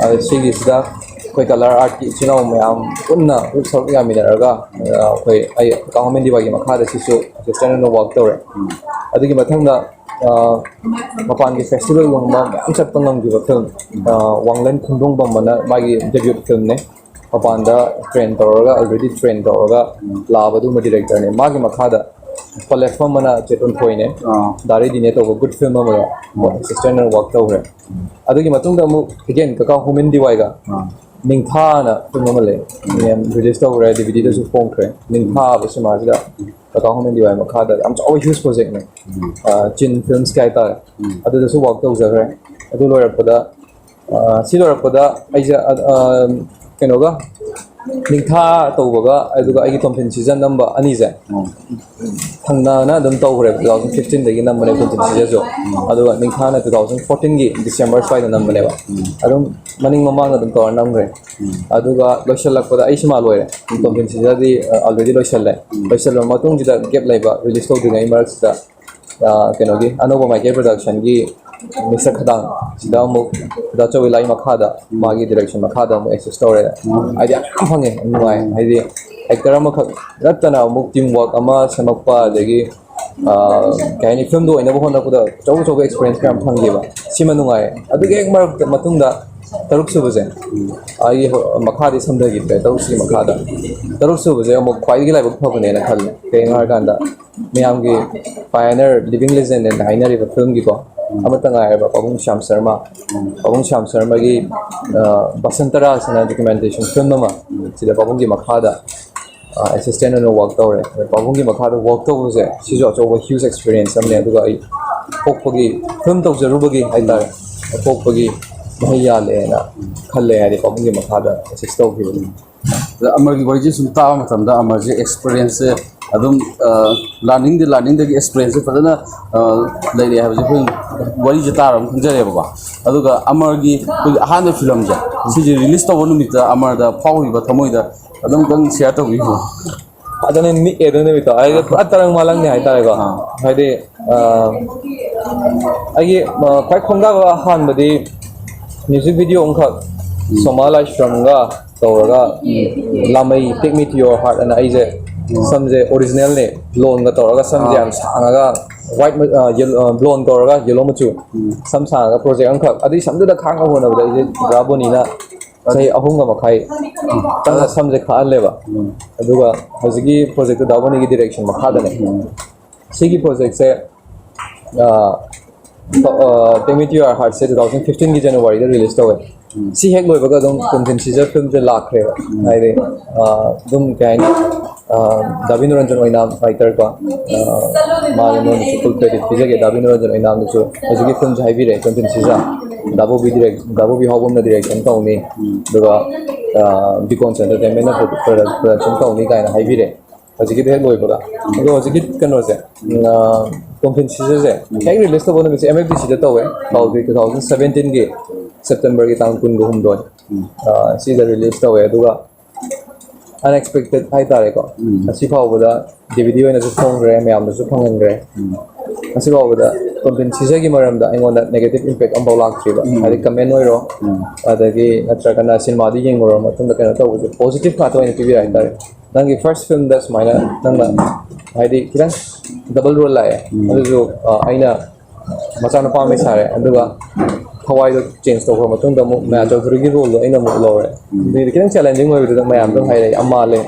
ꯑꯗ ꯁꯤꯒꯤꯁꯤꯗ ꯑꯩꯈꯣꯏ ꯀꯂꯔ ꯑꯥꯔꯠꯀꯤ ꯏꯆꯤꯜ ꯏꯅꯥꯎ ꯃꯌꯥꯝ ꯄꯨꯟꯅ ꯒ꯭ꯔꯨꯞ ꯁꯔꯨꯛ ꯌꯥꯃꯤꯟꯅꯔꯒ ꯑ, ꯑꯩꯈꯣꯏ ꯑꯩ ꯀꯀꯥ ꯍꯣꯃꯦꯟ ꯗꯤꯋꯥꯏꯒꯤ ꯃꯈꯥꯗ ꯁꯤꯁꯨ ꯑꯦꯁꯤꯁꯇꯦꯟ ꯑꯣꯏꯅ ꯋꯥꯛ ꯇꯧꯔꯦ꯫ ꯎꯝ, ꯑꯗꯨꯒꯤ ꯃꯊꯪꯗ ꯑ, ꯃꯄꯥꯟꯒꯤ ꯐꯦꯁꯇꯤꯚꯦꯜꯒꯨꯝꯕ ꯃꯌꯥꯝ ꯆꯠꯄ ꯉꯝꯈꯤꯕ ꯐꯤꯂꯝ ꯑ, ꯋꯥꯡꯂꯦꯟ ꯈꯨꯟꯗꯣꯡꯕꯝ ꯑꯅ ꯃꯥꯒꯤ ꯗꯦꯕ꯭ꯌꯨꯠ ꯐꯤꯂꯝꯅꯦ꯫ ꯃꯄꯥꯟꯗ ꯇ꯭ꯔꯦꯟ ꯇꯧꯔꯒ, ꯑꯜꯔꯦꯗꯤ ꯇ꯭ꯔꯦꯟ ꯇꯧꯔꯒ ꯂꯥꯛꯑꯕ ꯑꯗꯨꯒꯨꯝꯕ ꯗꯤꯔꯦꯛꯇꯔꯅꯦ꯫ ꯃꯥꯒꯤ ꯃꯈꯥꯗ ꯄꯂꯦꯠꯐꯝ ꯑꯃꯅ ꯆꯦꯇꯟ ꯊꯣꯏꯅꯦ, ꯑꯥ, ꯗꯥꯔꯤ ꯗꯤꯅꯦ ꯇꯧꯕ ꯒꯨꯗ ꯐꯤꯂꯝ ꯑꯃꯗ ꯑꯦꯁꯤꯁꯇꯦꯟ ꯑꯣꯏꯅ ꯋꯥꯛ ꯇꯧꯈ꯭ꯔꯦ꯫ ꯑꯗꯨꯒꯤ ꯃꯇꯨꯡꯗ ꯑꯃꯨꯛ ꯑꯦꯒꯦꯟ ꯀꯀꯥ ꯍꯣꯃꯦꯟ ꯗꯤꯋꯥꯏꯒ ꯑꯥ, ꯅꯤꯡꯊꯥꯅ ꯐꯤꯂꯝ ꯑꯃ ꯂꯩ, ꯔꯤꯂꯤꯁ ꯇꯧꯈ꯭ꯔꯦ, ꯗꯤ ꯚꯤ ꯗꯤꯗꯁꯨ ꯐꯣꯡꯈ꯭ꯔꯦ꯫ ꯅꯤꯡꯊꯥ ꯍꯥꯏꯕ ꯁꯤꯅꯦꯃꯥꯁꯤꯗ ꯀꯀꯥ ꯍꯣꯃꯦꯟ ꯗꯤꯋꯥꯏ ꯃꯈꯥꯗ ꯌꯥꯝ ꯆꯥꯎꯕ ꯍ꯭ꯌꯨꯖ ꯄ꯭ꯔꯣꯖꯦꯛꯅꯦ꯫ ꯎꯝ, ꯑ, ꯆꯤꯟ ꯐꯤꯂꯝꯁꯀꯤ ꯍꯥꯏꯇꯥꯔꯦ꯫ ꯎꯝ, ꯑꯗꯨꯗꯁꯨ ꯋꯥꯛ ꯇꯧꯖꯈ꯭ꯔꯦ꯫ ꯑꯗꯨ ꯂꯣꯏꯔꯛꯄꯗ ꯑ, ꯁꯤ ꯂꯣꯏꯔꯛꯄꯗ ꯑꯩꯁꯦ ꯑ, ꯑ, ꯀꯩꯅꯣꯒ ꯅꯤꯡꯊꯥ ꯇꯧꯕꯒ ꯑꯗꯨꯒ ꯑꯩꯒꯤ ꯇꯣꯝꯊꯤꯟ ꯁꯤꯖꯟ ꯅꯝꯕ ꯑꯅꯤꯁꯦ ꯎꯝ, ꯊꯪꯅꯅ ꯑꯗꯨꯝ ꯇꯧꯈ꯭ꯔꯦꯕ, ꯇꯨ ꯊꯥꯎꯖꯟ ꯐꯤꯐꯇꯤꯟꯗꯒꯤ ꯅꯝꯕꯅꯦ ꯇꯣꯝꯊꯤꯟ ꯁꯤꯖꯟꯁꯨ꯫ ꯑꯗꯨꯒ ꯅꯤꯡꯊꯥꯅ ꯇꯨ ꯊꯥꯎꯖꯟ ꯐꯣꯔꯇꯤꯟꯒꯤ ꯗꯤꯁꯦꯝꯕꯔ ꯁ꯭ꯋꯥꯏꯗ ꯅꯝꯕꯅꯦꯕ꯫ ꯎꯝ, ꯑꯗꯨꯝ ꯃꯅꯤꯡ ꯃꯃꯥꯡ ꯑꯗꯨꯝ ꯇꯧꯔ ꯅꯝꯈ꯭ꯔꯦ꯫ ꯎꯝ, ꯑꯗꯨꯒ ꯂꯣꯏꯁꯤꯜꯂꯛꯄꯗ ꯑꯩ ꯁꯤꯃꯥ ꯂꯣꯏꯔꯦ, ꯇꯣꯝꯊꯤꯟ ꯁꯤꯖꯟꯗꯤ ꯑꯜꯔꯦꯗꯤ ꯂꯣꯏꯁꯤꯜꯂꯦ꯫ ꯂꯣꯏꯁꯤꯜꯂꯕ ꯃꯇꯨꯡꯁꯤꯗ ꯒꯦꯞ ꯂꯩꯕ, ꯔꯤꯂꯤꯁ ꯇꯧꯗ꯭ꯔꯤꯉꯩ ꯃꯔꯛꯁꯤꯗ ꯑ, ꯀꯩꯅꯣꯒꯤ ꯑꯅꯧꯕ ꯃꯥꯏꯀꯩ ꯄ꯭ꯔꯗꯛꯁꯟꯒꯤ ꯃꯤꯁꯇꯔ ꯈꯗꯥꯡ ꯁꯤꯗ ꯑꯃꯨꯛ ꯗꯥ ꯆꯧꯕꯤ ꯂꯥꯏ ꯃꯈꯥꯗ, ꯃꯥꯒꯤ ꯗꯤꯔꯦꯛꯁꯟ ꯃꯈꯥꯗ ꯑꯃꯨꯛ ꯑꯦꯁꯤꯁ ꯇꯧꯔꯦ꯫ ꯑꯥꯏꯗꯤꯌꯥ ꯃꯌꯥꯝ ꯐꯪꯉꯦ, ꯌꯥꯝ ꯅꯨꯡꯉꯥꯏ꯫ ꯍꯥꯏꯗꯤ ꯑꯦꯛꯇꯔ ꯑꯃꯈꯛ ꯅꯠꯇꯅ ꯑꯃꯨꯛ ꯇꯤꯝ ꯋꯥꯔꯛ ꯑꯃ ꯁꯦꯝꯃꯛꯄ, ꯑꯗꯒꯤ ꯑ, ꯀꯩ ꯍꯥꯏꯅꯤ, ꯐꯤꯂꯝꯗꯣ ꯑꯣꯏꯅꯕ ꯍꯣꯠꯅꯕꯗ ꯑꯆꯧ ꯑꯆꯧꯕ ꯑꯦꯛꯁꯄꯤꯔꯤꯌꯦꯟꯁ ꯃꯌꯥꯝ ꯐꯪꯈꯤꯕ, ꯁꯤꯃ ꯅꯨꯡꯉꯥꯏ꯫ ꯑꯗꯨꯒꯤ ꯍꯦꯛ ꯃꯔꯛꯇ ꯃꯇꯨꯡꯗ ꯇꯔꯨꯛ ꯁꯨꯕꯁꯦ, ꯑꯩꯒꯤ ꯍꯣ- ꯃꯈꯥꯗꯤ ꯁꯝꯊꯈꯤꯗ꯭ꯔꯦ, ꯇꯔꯨꯛꯁꯤꯒꯤ ꯃꯈꯥꯗ ꯇꯔꯨꯛ ꯁꯨꯕꯁꯦ ꯑꯃꯨꯛ ꯈ꯭ꯋꯥꯏꯗꯒꯤ ꯂꯥꯏꯕꯛ ꯐꯕꯅꯦꯅ ꯈꯜꯂꯦ꯫ ꯀꯩꯒꯤꯅꯣ ꯍꯥꯏꯔꯀꯥꯟꯗ ꯃꯌꯥꯝꯒꯤ ꯂꯤꯕꯤꯡ ꯂꯤꯖꯦꯟ ꯍꯥꯏꯅ ꯍꯥꯏꯅꯔꯤꯕ ꯐꯤꯂꯝꯒꯤꯀꯣ ꯑꯃꯠꯇ ꯉꯥꯏꯔꯕ ꯄꯥꯕꯨꯡ ꯁ꯭ꯌꯥꯝ ꯁꯔꯃ, ꯄꯥꯕꯨꯡ ꯁ꯭ꯌꯥꯝ ꯁꯔꯃꯒꯤ ꯑ, ꯕꯁꯟꯇ ꯔꯥꯖ ꯍꯥꯏꯅ ꯗꯣꯀꯨꯃꯦꯟꯇꯦꯁꯟ ꯐꯤꯂꯝ ꯑꯃ, ꯁꯤꯗ ꯄꯥꯕꯨꯡꯒꯤ ꯃꯈꯥꯗ ꯑꯦꯁꯤꯁꯇꯦꯟ ꯑꯣꯏꯅ ꯋꯥꯛ ꯇꯧꯔꯦ꯫ ꯑꯗ ꯄꯥꯕꯨꯡꯒꯤ ꯃꯈꯥꯗ ꯋꯥꯛ ꯇꯧꯕꯁꯦ ꯁꯤꯁꯨ ꯑꯆꯧꯕ ꯍ꯭ꯌꯨꯖ ꯑꯦꯛꯁꯄꯤꯔꯤꯌꯦꯟꯁ ꯑꯃꯅꯦ꯫ ꯑꯗꯨꯒ ꯑꯩ ꯄꯣꯛꯄꯒꯤ ꯐꯤꯂꯝ ꯇꯧꯖꯔꯨꯕꯒꯤ ꯍꯥꯏꯇꯥꯔꯦ, ꯄꯣꯛꯄꯒꯤ ꯃꯍꯩ ꯌꯥꯜꯂꯦꯅ ꯈꯜꯂꯦ, ꯍꯥꯏꯗꯤ ꯄꯥꯕꯨꯡꯒꯤ ꯃꯈꯥꯗ ꯑꯦꯁꯤꯁ ꯇꯧꯈꯤꯕꯅꯤ꯫ ꯑꯗ ꯑꯃꯔꯒꯤ ꯋꯥꯔꯤꯁꯦ ꯁꯨꯝ ꯇꯥꯕ ꯃꯇꯝꯗ ꯑꯃꯔꯁꯦ ꯑꯦꯛꯁꯄꯤꯔꯤꯌꯦꯟꯁꯁꯦ ꯑꯗꯨꯝ ꯂꯥꯔꯅꯤꯡꯗꯤ ꯂꯥꯔꯅꯤꯡꯗꯒꯤ ꯑꯦꯛꯁꯄꯤꯔꯤꯌꯦꯟꯁꯁꯦ ꯐꯖꯅ ꯂꯩꯔꯛꯑꯦ ꯍꯥꯏꯕꯁꯦ ꯑꯩꯈꯣꯏ ꯋꯥꯔꯤꯁꯦ ꯇꯥꯔꯒ ꯑꯗꯨꯝ ꯈꯪꯖꯔꯦꯕꯀꯣ꯫ ꯑꯗꯨꯒ ꯑꯃꯔꯒꯤ ꯑꯩꯈꯣꯏꯒꯤ ꯑꯍꯥꯟꯕ ꯐꯤꯂꯝꯁꯦ ꯁꯤꯁꯦ ꯔꯤꯂꯤꯁ ꯇꯧꯕ ꯅꯨꯃꯤꯠꯇ ꯑꯃꯔꯗ ꯐꯥꯎꯔꯤꯕ ꯊꯃꯣꯏꯗ ꯑꯗꯨꯝꯇꯪ ꯁꯤꯌꯥꯔ ꯇꯧꯕꯤꯌꯨ꯫ ꯑꯗꯨꯅ ꯅꯤꯛꯑꯦ ꯑꯗꯨ ꯅꯨꯃꯤꯠꯇꯣ, ꯑꯩꯗꯤ ꯄꯨꯔꯥ ꯇꯔꯪ ꯃꯥꯂꯪꯅꯦ ꯍꯥꯏꯇꯥꯔꯦꯀꯣ꯫ ꯍꯥꯏꯗꯤ ꯑꯩꯒꯤ ꯈ꯭ꯋꯥꯏ ꯈꯣꯡꯗꯥꯕ ꯑꯍꯥꯟꯕꯗꯤ ꯃ꯭ꯌꯨꯖꯤꯛ ꯚꯤꯗꯤꯑꯣ ꯑꯃꯈꯛ ꯁꯣꯃꯥ ꯂꯥꯏꯁ꯭ꯔꯝꯒ ꯇꯧꯔꯒ ꯂꯥꯃꯩ Take Me To Your Heart ꯑꯅ ꯑꯩꯁꯦ ꯁꯝꯁꯦ ꯑꯣꯔꯤꯖꯤꯅꯦꯜꯅꯦ, ꯕ꯭ꯂꯣꯟꯒ ꯇꯧꯔꯒ ꯁꯝꯁꯦ ꯌꯥꯝ ꯁꯥꯡꯉꯒ ꯋꯥꯏꯠ, ꯕ꯭ꯂꯣꯟ ꯇꯧꯔꯒ ꯌꯦꯂꯣ ꯃꯆꯨ ꯁꯝ ꯁꯥꯡꯉꯒ ꯄ꯭ꯔꯣꯖꯦꯛ ꯑꯃꯈꯛ, ꯑꯗꯨꯒꯤ ꯁꯝꯗꯨꯗ ꯈꯥꯡꯅꯕ ꯍꯣꯠꯅꯕꯗ ꯑꯩꯁꯦ ꯄꯨꯔꯥ ꯕꯣꯅꯤꯅ ꯆꯍꯤ ꯑꯍꯨꯝꯒ ꯃꯈꯥꯏ ꯆꯪꯅ ꯁꯝꯁꯦ ꯈꯥꯛꯍꯜꯂꯦꯕ꯫ ꯑꯗꯨꯒ ꯍꯧꯖꯤꯛꯀꯤ ꯄ꯭ꯔꯣꯖꯦꯛꯇꯨ ꯗꯥ ꯕꯣꯅꯤꯒꯤ ꯗꯤꯔꯦꯛꯁꯟ ꯃꯈꯥꯗꯅꯦ꯫ ꯁꯤꯒꯤ ꯄ꯭ꯔꯣꯖꯦꯛꯁꯦ Take Me To Your Heartꯁꯦ two thousand fifteenꯒꯤ ꯖꯅꯋꯥꯔꯤꯗ ꯔꯤꯂꯤꯁ ꯇꯧꯋꯦ꯫ ꯁꯤ ꯍꯦꯛ ꯂꯣꯏꯕꯒ ꯑꯗꯨꯝ ꯇꯣꯝꯊꯤꯟ ꯁꯤꯖ ꯐꯤꯂꯝꯁꯦ ꯂꯥꯛꯈ꯭ꯔꯦꯕ꯫ ꯍꯥꯏꯗꯤ ꯑꯗꯨꯝ ꯀꯩ ꯍꯥꯏꯅꯤ, ꯗꯥ ꯕꯤꯅꯨꯔꯟꯖꯟ ꯑꯣꯏꯅꯥꯝ ꯔꯥꯏꯇꯔ ꯀꯣ, ꯃꯥꯒꯤ ꯃꯉꯣꯟꯗꯁꯨ ꯐꯨꯜ ꯀ꯭ꯔꯦꯗꯤꯠ ꯄꯤꯖꯒꯦ꯫ ꯗꯥ ꯕꯤꯅꯨꯔꯟꯖꯟ ꯑꯣꯏꯅꯥꯝꯗꯁꯨ ꯍꯧꯖꯤꯛꯀꯤ ꯐꯤꯂꯝꯁꯦ ꯍꯥꯏꯕꯤꯔꯛꯑꯦ, ꯇꯣꯝꯊꯤꯟ ꯁꯤꯖ, ꯗꯥꯕꯣꯕꯤ ꯗꯤꯔꯦꯛ ꯗꯥꯕꯣꯕꯤ ꯍꯥꯎꯕꯝꯅ ꯗꯤꯔꯦꯛꯁꯟ ꯇꯧꯅꯤ, ꯑꯗꯨꯒ ꯕꯤꯀꯣꯟꯁ ꯑꯦꯟꯇꯔꯇꯦꯟꯃꯦꯟꯅ ꯄ꯭ꯔꯗꯛꯁꯟ ꯇꯧꯅꯤ ꯀꯥꯏꯅ ꯍꯥꯏꯕꯤꯔꯦ꯫ ꯍꯧꯖꯤꯛꯀꯤꯗꯣ ꯍꯦꯛ ꯂꯣꯏꯕꯒ꯫ ꯑꯗꯣ ꯍꯧꯖꯤꯛꯀꯤ ꯀꯩꯅꯣꯁꯦ, ꯇꯣꯝꯊꯤꯟ ꯁꯤꯖꯁꯦ ꯍꯦꯛ ꯔꯤꯂꯤꯁ ꯇꯧꯕ ꯅꯨꯃꯤꯠꯁꯦ ꯑꯦꯝ ꯑꯦꯐ ꯗꯤ ꯁꯤꯗ ꯇꯧꯋꯦ꯫ ꯇꯨ ꯊꯥꯎꯖꯟ ꯁꯕꯦꯟꯇꯤꯟꯒꯤ ꯁꯦꯞꯇꯦꯝꯕꯔꯒꯤ ꯇꯥꯡ ꯀꯨꯟꯒ ꯍꯨꯝꯗꯣꯏ ꯁꯤꯗ ꯔꯤꯂꯤꯁ ꯇꯧꯋꯦ꯫ ꯑꯗꯨꯒ ꯑꯟꯑꯦꯛꯁꯄꯦꯛꯇꯦꯠ ꯍꯥꯏꯇꯥꯔꯦꯀꯣ, ꯉꯁꯤ ꯐꯥꯎꯕꯗ ꯗꯤ ꯚꯤ ꯗꯤ ꯑꯣꯏꯅꯁꯨ ꯐꯣꯡꯈ꯭ꯔꯦ, ꯃꯌꯥꯝꯗꯁꯨ ꯐꯪꯍꯟꯈ꯭ꯔꯦ꯫ ꯉꯁꯤ ꯐꯥꯎꯕꯗ ꯇꯣꯝꯊꯤꯟ ꯁꯤꯖꯒꯤ ꯃꯔꯝꯗ ꯑꯩꯉꯣꯟꯗ ꯅꯦꯒꯦꯇꯤꯚ ꯏꯝꯄꯦꯛ ꯑꯃꯐꯥꯎ ꯂꯥꯛꯇ꯭ꯔꯤꯕ꯫ ꯍꯥꯏꯗꯤ ꯀꯃꯦꯟ ꯑꯣꯏꯔꯣ, ꯑꯗꯒꯤ ꯅꯠꯇ꯭ꯔꯒꯅ ꯁꯤꯅꯦꯃꯥꯗꯤ ꯌꯦꯡꯉꯨꯔꯕ ꯃꯇꯨꯡꯗ ꯀꯩꯅꯣ ꯇꯧꯕꯁꯦ ꯄꯣꯖꯤꯇꯤꯚ ꯉꯥꯛꯇ ꯑꯣꯏꯅ ꯄꯤꯕꯤꯔꯦ ꯍꯥꯏꯇꯥꯔꯦ꯫ ꯅꯪꯒꯤ ꯐꯥꯔꯁ ꯐꯤꯂꯝꯗ ꯁꯨꯃꯥꯏꯅ ꯅꯪꯅ ꯍꯥꯏꯗꯤ ꯈꯤꯇꯪ ꯗꯕꯜ ꯔꯣꯜ ꯂꯥꯛꯑꯦ꯫ ꯑꯗꯨꯁꯨ ꯑꯩꯅ ꯃꯆꯥꯅꯨꯄꯥ ꯑꯃ ꯁꯥꯔꯦ, ꯑꯗꯨꯒ ꯊꯋꯥꯏꯗꯣ ꯆꯦꯟꯖ ꯇꯧꯈ꯭ꯔ ꯃꯇꯨꯡꯗ ꯑꯃꯨꯛ ꯃꯌꯥꯝ ꯆꯧꯙꯨꯔꯤꯒꯤ ꯔꯣꯜꯗꯣ ꯑꯩꯅ ꯑꯃꯨꯛ ꯂꯧꯔꯦ꯫ ꯑꯗꯨꯗꯤ ꯈꯤꯇꯪ ꯆꯦꯂꯦꯟꯖꯤꯡ ꯑꯣꯏꯕꯗꯨꯗ ꯃꯌꯥꯝ ꯑꯗꯨꯝ ꯍꯥꯏꯔꯛꯑꯦ, "ꯌꯥꯝ ꯃꯥꯜꯂꯦ,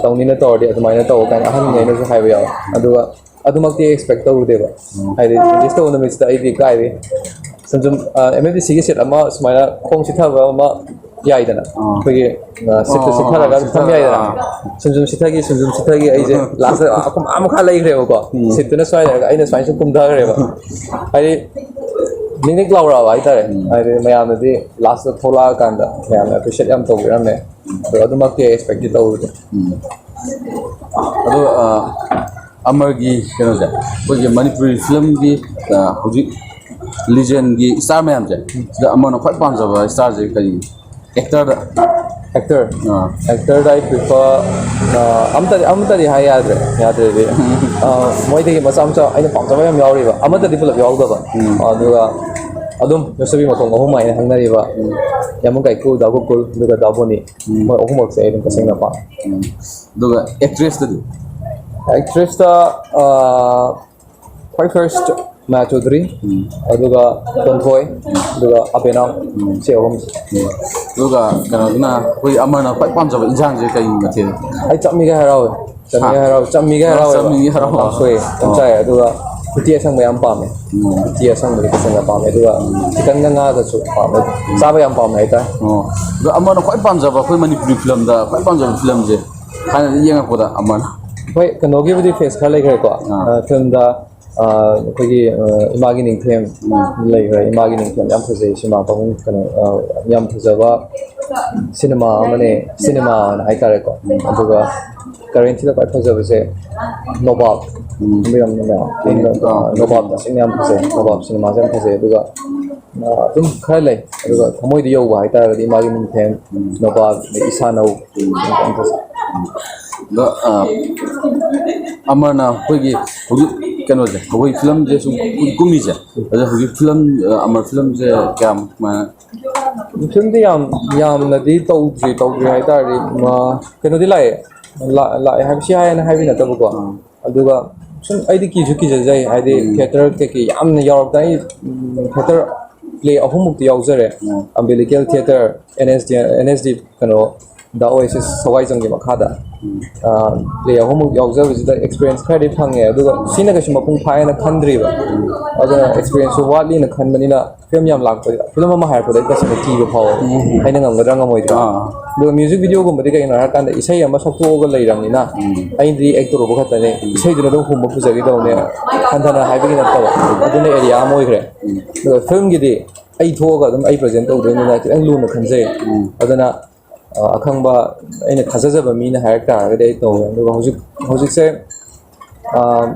ꯇꯧꯅꯤꯅ ꯇꯧꯔꯗꯤ ꯑꯗꯨꯃꯥꯏꯅ ꯇꯧ" ꯀꯥꯏꯅ ꯑꯍꯟꯉꯩꯅꯁꯨ ꯍꯥꯏꯕ ꯌꯥꯎꯋꯦ꯫ ꯑꯗꯨꯒ ꯑꯗꯨꯃꯛꯇꯤ ꯑꯦꯛꯁꯄꯦꯛ ꯇꯧꯔꯨꯗꯦꯕ꯫ ꯍꯥꯏꯗꯤ ꯔꯤꯂꯤꯁ ꯇꯧꯕ ꯅꯨꯃꯤꯠꯁꯤꯗ ꯑꯩꯗꯤ ꯀꯥꯏꯗꯩ ꯁꯨꯝ ꯁꯨꯝ ꯑꯦꯝ ꯑꯦꯐ ꯗꯤ ꯁꯤꯒꯤ ꯁꯤꯠ ꯑꯃ ꯁꯨꯃꯥꯏꯅ ꯈꯣꯡ ꯆꯤꯊꯕ ꯑꯃ ꯌꯥꯏꯗꯅ, ꯑꯩꯈꯣꯏꯒꯤ ꯁꯤꯠꯇꯨ ꯆꯤꯊꯔꯒ ꯑꯗꯨꯝ ꯐꯝ ꯌꯥꯏꯗꯅ꯫ ꯁꯨꯝ ꯁꯨꯝ ꯆꯤꯊꯈꯤ, ꯁꯨꯝ ꯁꯨꯝ ꯆꯤꯊꯈꯤ, ꯑꯩꯁꯦ ꯂꯥꯁꯇ ꯑꯥ ꯃꯈꯥ ꯂꯩꯈ꯭ꯔꯦꯕꯀꯣ꯫ ꯁꯤꯠꯇꯨꯅ ꯁ꯭ꯋꯥꯏ ꯂꯩꯔꯒ ꯑꯩꯅ ꯁꯨꯃꯥꯏꯅ ꯁꯨꯝ ꯀꯨꯝꯊꯈ꯭ꯔꯦꯕ꯫ ꯍꯥꯏꯗꯤ ꯅꯤꯛ ꯅꯤꯛ ꯂꯥꯎꯔꯛꯑꯕ ꯍꯥꯏꯇꯥꯔꯦ꯫ ꯍꯥꯏꯗꯤ ꯃꯌꯥꯝꯅꯗꯤ ꯂꯥꯁꯇ ꯊꯣꯛꯂꯛꯑꯀꯥꯟꯗ ꯃꯌꯥꯝꯅ ꯑꯦꯄ꯭ꯔꯤꯁꯤꯌꯦꯠ ꯌꯥꯝ ꯇꯧꯕꯤꯔꯝꯃꯦ꯫ ꯑꯗꯣ ꯑꯗꯨꯃꯛꯇꯤ ꯑꯩ ꯑꯦꯛꯁꯄꯦꯛꯇꯤ ꯇꯧꯗꯦ꯫ ꯑꯗꯣ ꯑ, ꯑꯃꯔꯒꯤ ꯀꯩꯅꯣꯁꯦ, ꯑꯩꯈꯣꯏꯒꯤ ꯃꯅꯤꯄꯨꯔꯤ ꯐꯤꯂꯝꯒꯤ ꯑ, ꯍꯧꯖꯤꯛ ꯂꯤꯖꯦꯟꯒꯤ ꯏꯁꯇꯥꯔ ꯃꯌꯥꯝꯁꯦ, ꯁꯤꯗ ꯑꯃꯔꯅ ꯈ꯭ꯋꯥꯏ ꯄꯥꯝꯖꯕ ꯏꯁꯇꯥꯔꯁꯦ ꯀꯔꯤ? ꯑꯦꯛꯇꯔꯗ? ꯑꯦꯛꯇꯔ ꯑꯥ ꯑꯦꯛꯇꯔꯗ ꯑꯩ ꯄ꯭ꯔꯤꯐꯔ ꯑꯃꯇꯗꯤ ꯑꯃꯇꯗꯤ ꯍꯥꯏ ꯌꯥꯗ꯭ꯔꯦ꯫ ꯌꯥꯗ꯭ꯔꯦꯗꯤ ꯑ, ꯃꯣꯏꯗꯒꯤ ꯃꯆꯥ ꯃꯆꯥ ꯑꯩꯅ ꯄꯥꯝꯖꯕ ꯌꯥꯝ ꯌꯥꯎꯔꯤꯕ, ꯑꯃꯠꯇꯗꯤ ꯄꯨꯂꯞ ꯌꯥꯎꯗꯕ꯫ ꯑꯗꯨꯒ ꯑꯗꯨꯝ ꯌꯣꯠꯁꯕꯤ ꯃꯈꯣꯡ ꯑꯍꯨꯝ ꯍꯥꯏꯅ ꯈꯪꯅꯔꯤꯕ ꯌꯥꯝꯕꯨꯡ ꯀꯥꯏꯀꯨ, ꯗꯥ ꯒꯣꯀꯨꯜ, ꯑꯗꯨꯒ ꯗꯥ ꯕꯣꯅꯤ꯫ ꯃꯣꯏ ꯑꯍꯨꯝꯃꯛꯁꯦ ꯑꯩ ꯑꯗꯨꯝ ꯇꯁꯦꯡꯅ ꯄꯥꯝꯃꯦ꯫ ꯑꯗꯨꯒ ꯑꯦꯛꯇ꯭ꯔꯦꯁꯇꯗꯤ? ꯑꯦꯛꯇ꯭ꯔꯦꯁꯇ ꯈ꯭ꯋꯥꯏ ꯐꯥꯔꯁ ꯃꯌꯥ ꯆꯧꯙꯔꯤ, ꯑꯗꯨꯒ ꯇꯣꯟꯊꯣꯏ, ꯑꯗꯨꯒ ꯑꯕꯦꯅꯥꯎ꯫ ꯁꯤ ꯑꯍꯨꯝꯁꯦ꯫ ꯑꯗꯨꯒ ꯀꯩꯅꯣꯗꯨꯅ, ꯑꯩꯈꯣꯏ ꯑꯃꯔꯅ ꯈ꯭ꯋꯥꯏ ꯄꯥꯝꯖꯕ ꯏꯟꯁꯥꯡꯁꯦ ꯀꯩ ꯃꯊꯦꯜ? ꯑꯩ ꯆꯞ ꯃꯤꯒ ꯍꯔꯥꯎꯋꯦ꯫ ꯆꯞ ꯃꯤꯒ ꯍꯔꯥꯎꯋꯦ꯫ ꯆꯞ ꯃꯤꯒ ꯍꯔꯥꯎꯋꯦ꯫ ꯆꯞ ꯃꯤꯒ ꯍꯔꯥꯎꯋꯦ꯫ ꯀꯥꯡꯁꯣꯏ ꯑꯗꯨꯝ ꯆꯥꯏ꯫ ꯑꯗꯨꯒ ꯎꯇꯤ ꯑꯁꯪꯕ ꯌꯥꯝ ꯄꯥꯝꯃꯦ꯫ ꯎꯇꯤ ꯑꯁꯪꯕꯗꯤ ꯇꯁꯦꯡꯅ ꯄꯥꯝꯃꯦ꯫ ꯑꯗꯨꯒ ꯆꯤꯀꯟꯒ ꯉꯥꯒꯁꯨ ꯄꯥꯝꯃꯦ꯫ ꯆꯥꯕ ꯌꯥꯝ ꯄꯥꯝꯃꯦ ꯍꯥꯏꯇꯥꯔꯦ꯫ ꯑꯣ꯫ ꯑꯗꯣ ꯑꯃꯔꯅ ꯈ꯭ꯋꯥꯏ ꯄꯥꯝꯖꯕ ꯑꯩꯈꯣꯏ ꯃꯅꯤꯄꯨꯔꯤ ꯐꯤꯂꯝꯗ ꯈ꯭ꯋꯥꯏ ꯄꯥꯝꯖꯕ ꯐꯤꯂꯝꯁꯦ ꯊꯥꯏꯅꯗꯒꯤ ꯌꯦꯡꯉꯛꯄꯗ ꯑꯃꯔꯅ? ꯍꯣꯏ, ꯀꯩꯅꯣꯒꯤꯕꯨꯗꯤ ꯐꯦꯁ ꯈꯔ ꯂꯩꯈ꯭ꯔꯦꯀꯣ꯫ ꯑ, ꯐꯤꯂꯝꯗ ꯑ, ꯑꯩꯈꯣꯏꯒꯤ ꯑ, ꯏꯃꯥꯒꯤ ꯅꯤꯡꯊꯦꯝ ꯂꯩꯈ꯭ꯔꯦ꯫ ꯏꯃꯥꯒꯤ ꯅꯤꯡꯊꯦꯝ ꯌꯥꯝ ꯐꯖꯩ꯫ ꯁꯤꯃꯥ ꯄꯥꯕꯨꯡ ꯀꯩꯅꯣ ꯑ, ꯌꯥꯝ ꯐꯖꯕ ꯁꯤꯅꯦꯃꯥ ꯑꯃꯅꯦ, ꯁꯤꯅꯦꯃꯥ ꯍꯥꯏꯅ ꯍꯥꯏꯇꯥꯔꯦꯀꯣ꯫ ꯑꯗꯨꯒ ꯀꯔꯦꯟꯁꯤꯗ ꯈ꯭ꯋꯥꯏ ꯐꯖꯕꯁꯦ ꯅꯣꯕꯥꯞ꯫ ꯈꯪꯕꯤꯔꯝꯅꯤꯅ? ꯅꯣꯕꯥꯞ ꯇꯁꯦꯡꯅ ꯌꯥꯝ ꯐꯖꯩ꯫ ꯅꯣꯕꯥꯞ ꯁꯤꯅꯦꯃꯥꯁꯦ ꯌꯥꯝ ꯐꯖꯩ꯫ ꯑꯗꯨꯒ ꯑ, ꯑꯗꯨꯝ ꯈꯔ ꯂꯩ꯫ ꯑꯗꯨꯒ ꯊꯃꯣꯏꯗ ꯌꯧꯕ ꯍꯥꯏꯇꯥꯔꯒꯗꯤ ꯏꯃꯥꯒꯤ ꯅꯤꯡꯊꯦꯝ, ꯅꯣꯕꯥꯞ, ꯑꯗꯩ ꯏꯁꯥꯅꯧ꯫ ꯌꯥꯝ ꯐꯖꯩ꯫ ꯑꯗꯣ ꯑ, ꯑꯃꯔꯅ ꯑꯩꯈꯣꯏꯒꯤ ꯍꯧꯖꯤꯛ ꯀꯩꯅꯣꯁꯦ, ꯑꯩꯈꯣꯏ ꯐꯤꯂꯝꯁꯦ ꯁꯨꯝ ꯀꯨꯝꯃꯤꯁꯦ, ꯑꯗ ꯍꯧꯖꯤꯛ ꯐꯤꯂꯝ ꯑ, ꯑꯃꯔ ꯐꯤꯂꯝꯁꯦ ꯀꯌꯥꯝ ꯀꯃꯥꯏꯅ? ꯐꯤꯂꯝꯗꯤ ꯌꯥꯝ ꯌꯥꯝꯅꯗꯤ ꯇꯧꯗ꯭ꯔꯤ꯫ ꯇꯧꯗ꯭ꯔꯤ ꯍꯥꯏ ꯇꯥꯔꯗꯤ ꯃ-, ꯀꯩꯅꯣꯗꯤ ꯂꯥꯛꯑꯦ꯫ ꯂꯥꯛ-, ꯂꯥꯛꯑꯦ ꯍꯥꯏꯕꯁꯤ ꯍꯥꯏꯅ ꯍꯥꯏꯕ ꯅꯠꯇꯕꯀꯣ꯫ ꯑꯗꯨꯒ ꯁꯨꯝ ꯑꯩꯗꯤ ꯀꯤꯁꯨ ꯀꯤꯖꯖꯩ, ꯍꯥꯏꯗꯤ ꯊꯤꯌꯦꯇꯔ ꯀꯩꯀꯩ ꯌꯥꯝꯅ ꯌꯥꯎꯔꯛꯇ꯫ ꯑꯩ ꯎꯝ, ꯊꯤꯌꯦꯇꯔ ꯄ꯭ꯂꯦ ꯑꯍꯨꯝꯃꯨꯛꯇꯤ ꯌꯥꯎꯖꯔꯦ꯫ Umbilical theatre, N S D, N S D ꯀꯩꯅꯣ, ꯗ ꯑꯣꯌꯦꯁꯤꯁ ꯁꯋꯥꯏꯖꯝꯒꯤ ꯃꯈꯥꯗ꯫ ꯑ, ꯄ꯭ꯂꯦ ꯑꯍꯨꯝꯃꯨꯛ ꯌꯥꯎꯖꯕꯁꯤꯗ ꯑꯦꯛꯁꯄꯤꯔꯤꯌꯦꯟꯁ ꯈꯔꯗꯤ ꯐꯪꯉꯦ꯫ ꯑꯗꯨꯒ ꯁꯤꯅ ꯀꯩꯁꯨ ꯃꯄꯨꯡ ꯐꯥꯏꯅ ꯈꯟꯗ꯭ꯔꯤꯕ꯫ ꯑꯗꯨꯅ ꯑꯦꯛꯁꯄꯤꯔꯤꯌꯦꯟꯁꯁꯨ ꯋꯥꯠꯂꯤꯅ ꯈꯟꯕꯅꯤꯅ ꯐꯤꯂꯝ ꯌꯥꯝ ꯂꯥꯛꯄꯗ, ꯐꯤꯂꯝ ꯑꯃ ꯍꯥꯏꯔꯛꯄꯗ ꯑꯩ ꯇꯁꯦꯡꯅ ꯀꯤꯕ ꯐꯥꯎꯋꯦ꯫ ꯑꯩꯅ ꯉꯝꯒꯗ꯭ꯔꯥ ꯉꯝꯃꯣꯏꯗ꯭ꯔꯥ꯫ ꯑꯗꯨꯒ ꯃ꯭ꯌꯨꯖꯤꯛ ꯚꯤꯗꯤꯑꯣꯒꯨꯝꯕꯗꯤ ꯀꯩꯒꯤꯅꯣ ꯍꯥꯏꯔꯀꯥꯟꯗ ꯏꯁꯩ ꯑꯃ ꯁꯛꯇꯣꯛꯑꯒ ꯂꯩꯔꯕꯅꯤꯅ ꯑꯩꯗꯤ ꯑꯦꯛ ꯇꯧꯔꯨꯕ ꯈꯛꯇꯅꯦ꯫ ꯏꯁꯩꯗꯨꯅ ꯑꯗꯨꯝ ꯍꯨꯝꯕ ꯄꯨꯖꯈꯤꯗꯧꯅꯦ, ꯍꯟꯊꯅ ꯍꯥꯏꯕꯒꯤ ꯅꯠꯇꯕ꯫ ꯑꯗꯨꯅ ꯑꯦꯔꯤꯌꯥ ꯑꯃ ꯑꯣꯏꯈ꯭ꯔꯦ꯫ ꯑꯗꯨꯒ ꯐꯤꯂꯝꯒꯤꯗꯤ ꯑꯩ ꯊꯣꯛꯑꯒ ꯑꯗꯨꯝ ꯑꯩ ꯄ꯭ꯔꯖꯦꯟ ꯇꯧꯗꯣꯏꯅꯤꯅ ꯈꯤꯇꯪ ꯂꯨꯅ ꯈꯟꯖꯩ꯫ ꯑꯗꯨꯅ ꯑ, ꯑꯈꯪꯕ, ꯑꯩꯅ ꯊꯥꯖꯖꯕ ꯃꯤꯅ ꯍꯥꯏꯔꯛ ꯇꯥꯔꯒꯗꯤ ꯑꯩ ꯇꯧꯋꯦ꯫ ꯑꯗꯨꯒ ꯍꯧꯖꯤꯛ, ꯍꯧꯖꯤꯛꯁꯦ, ꯑ,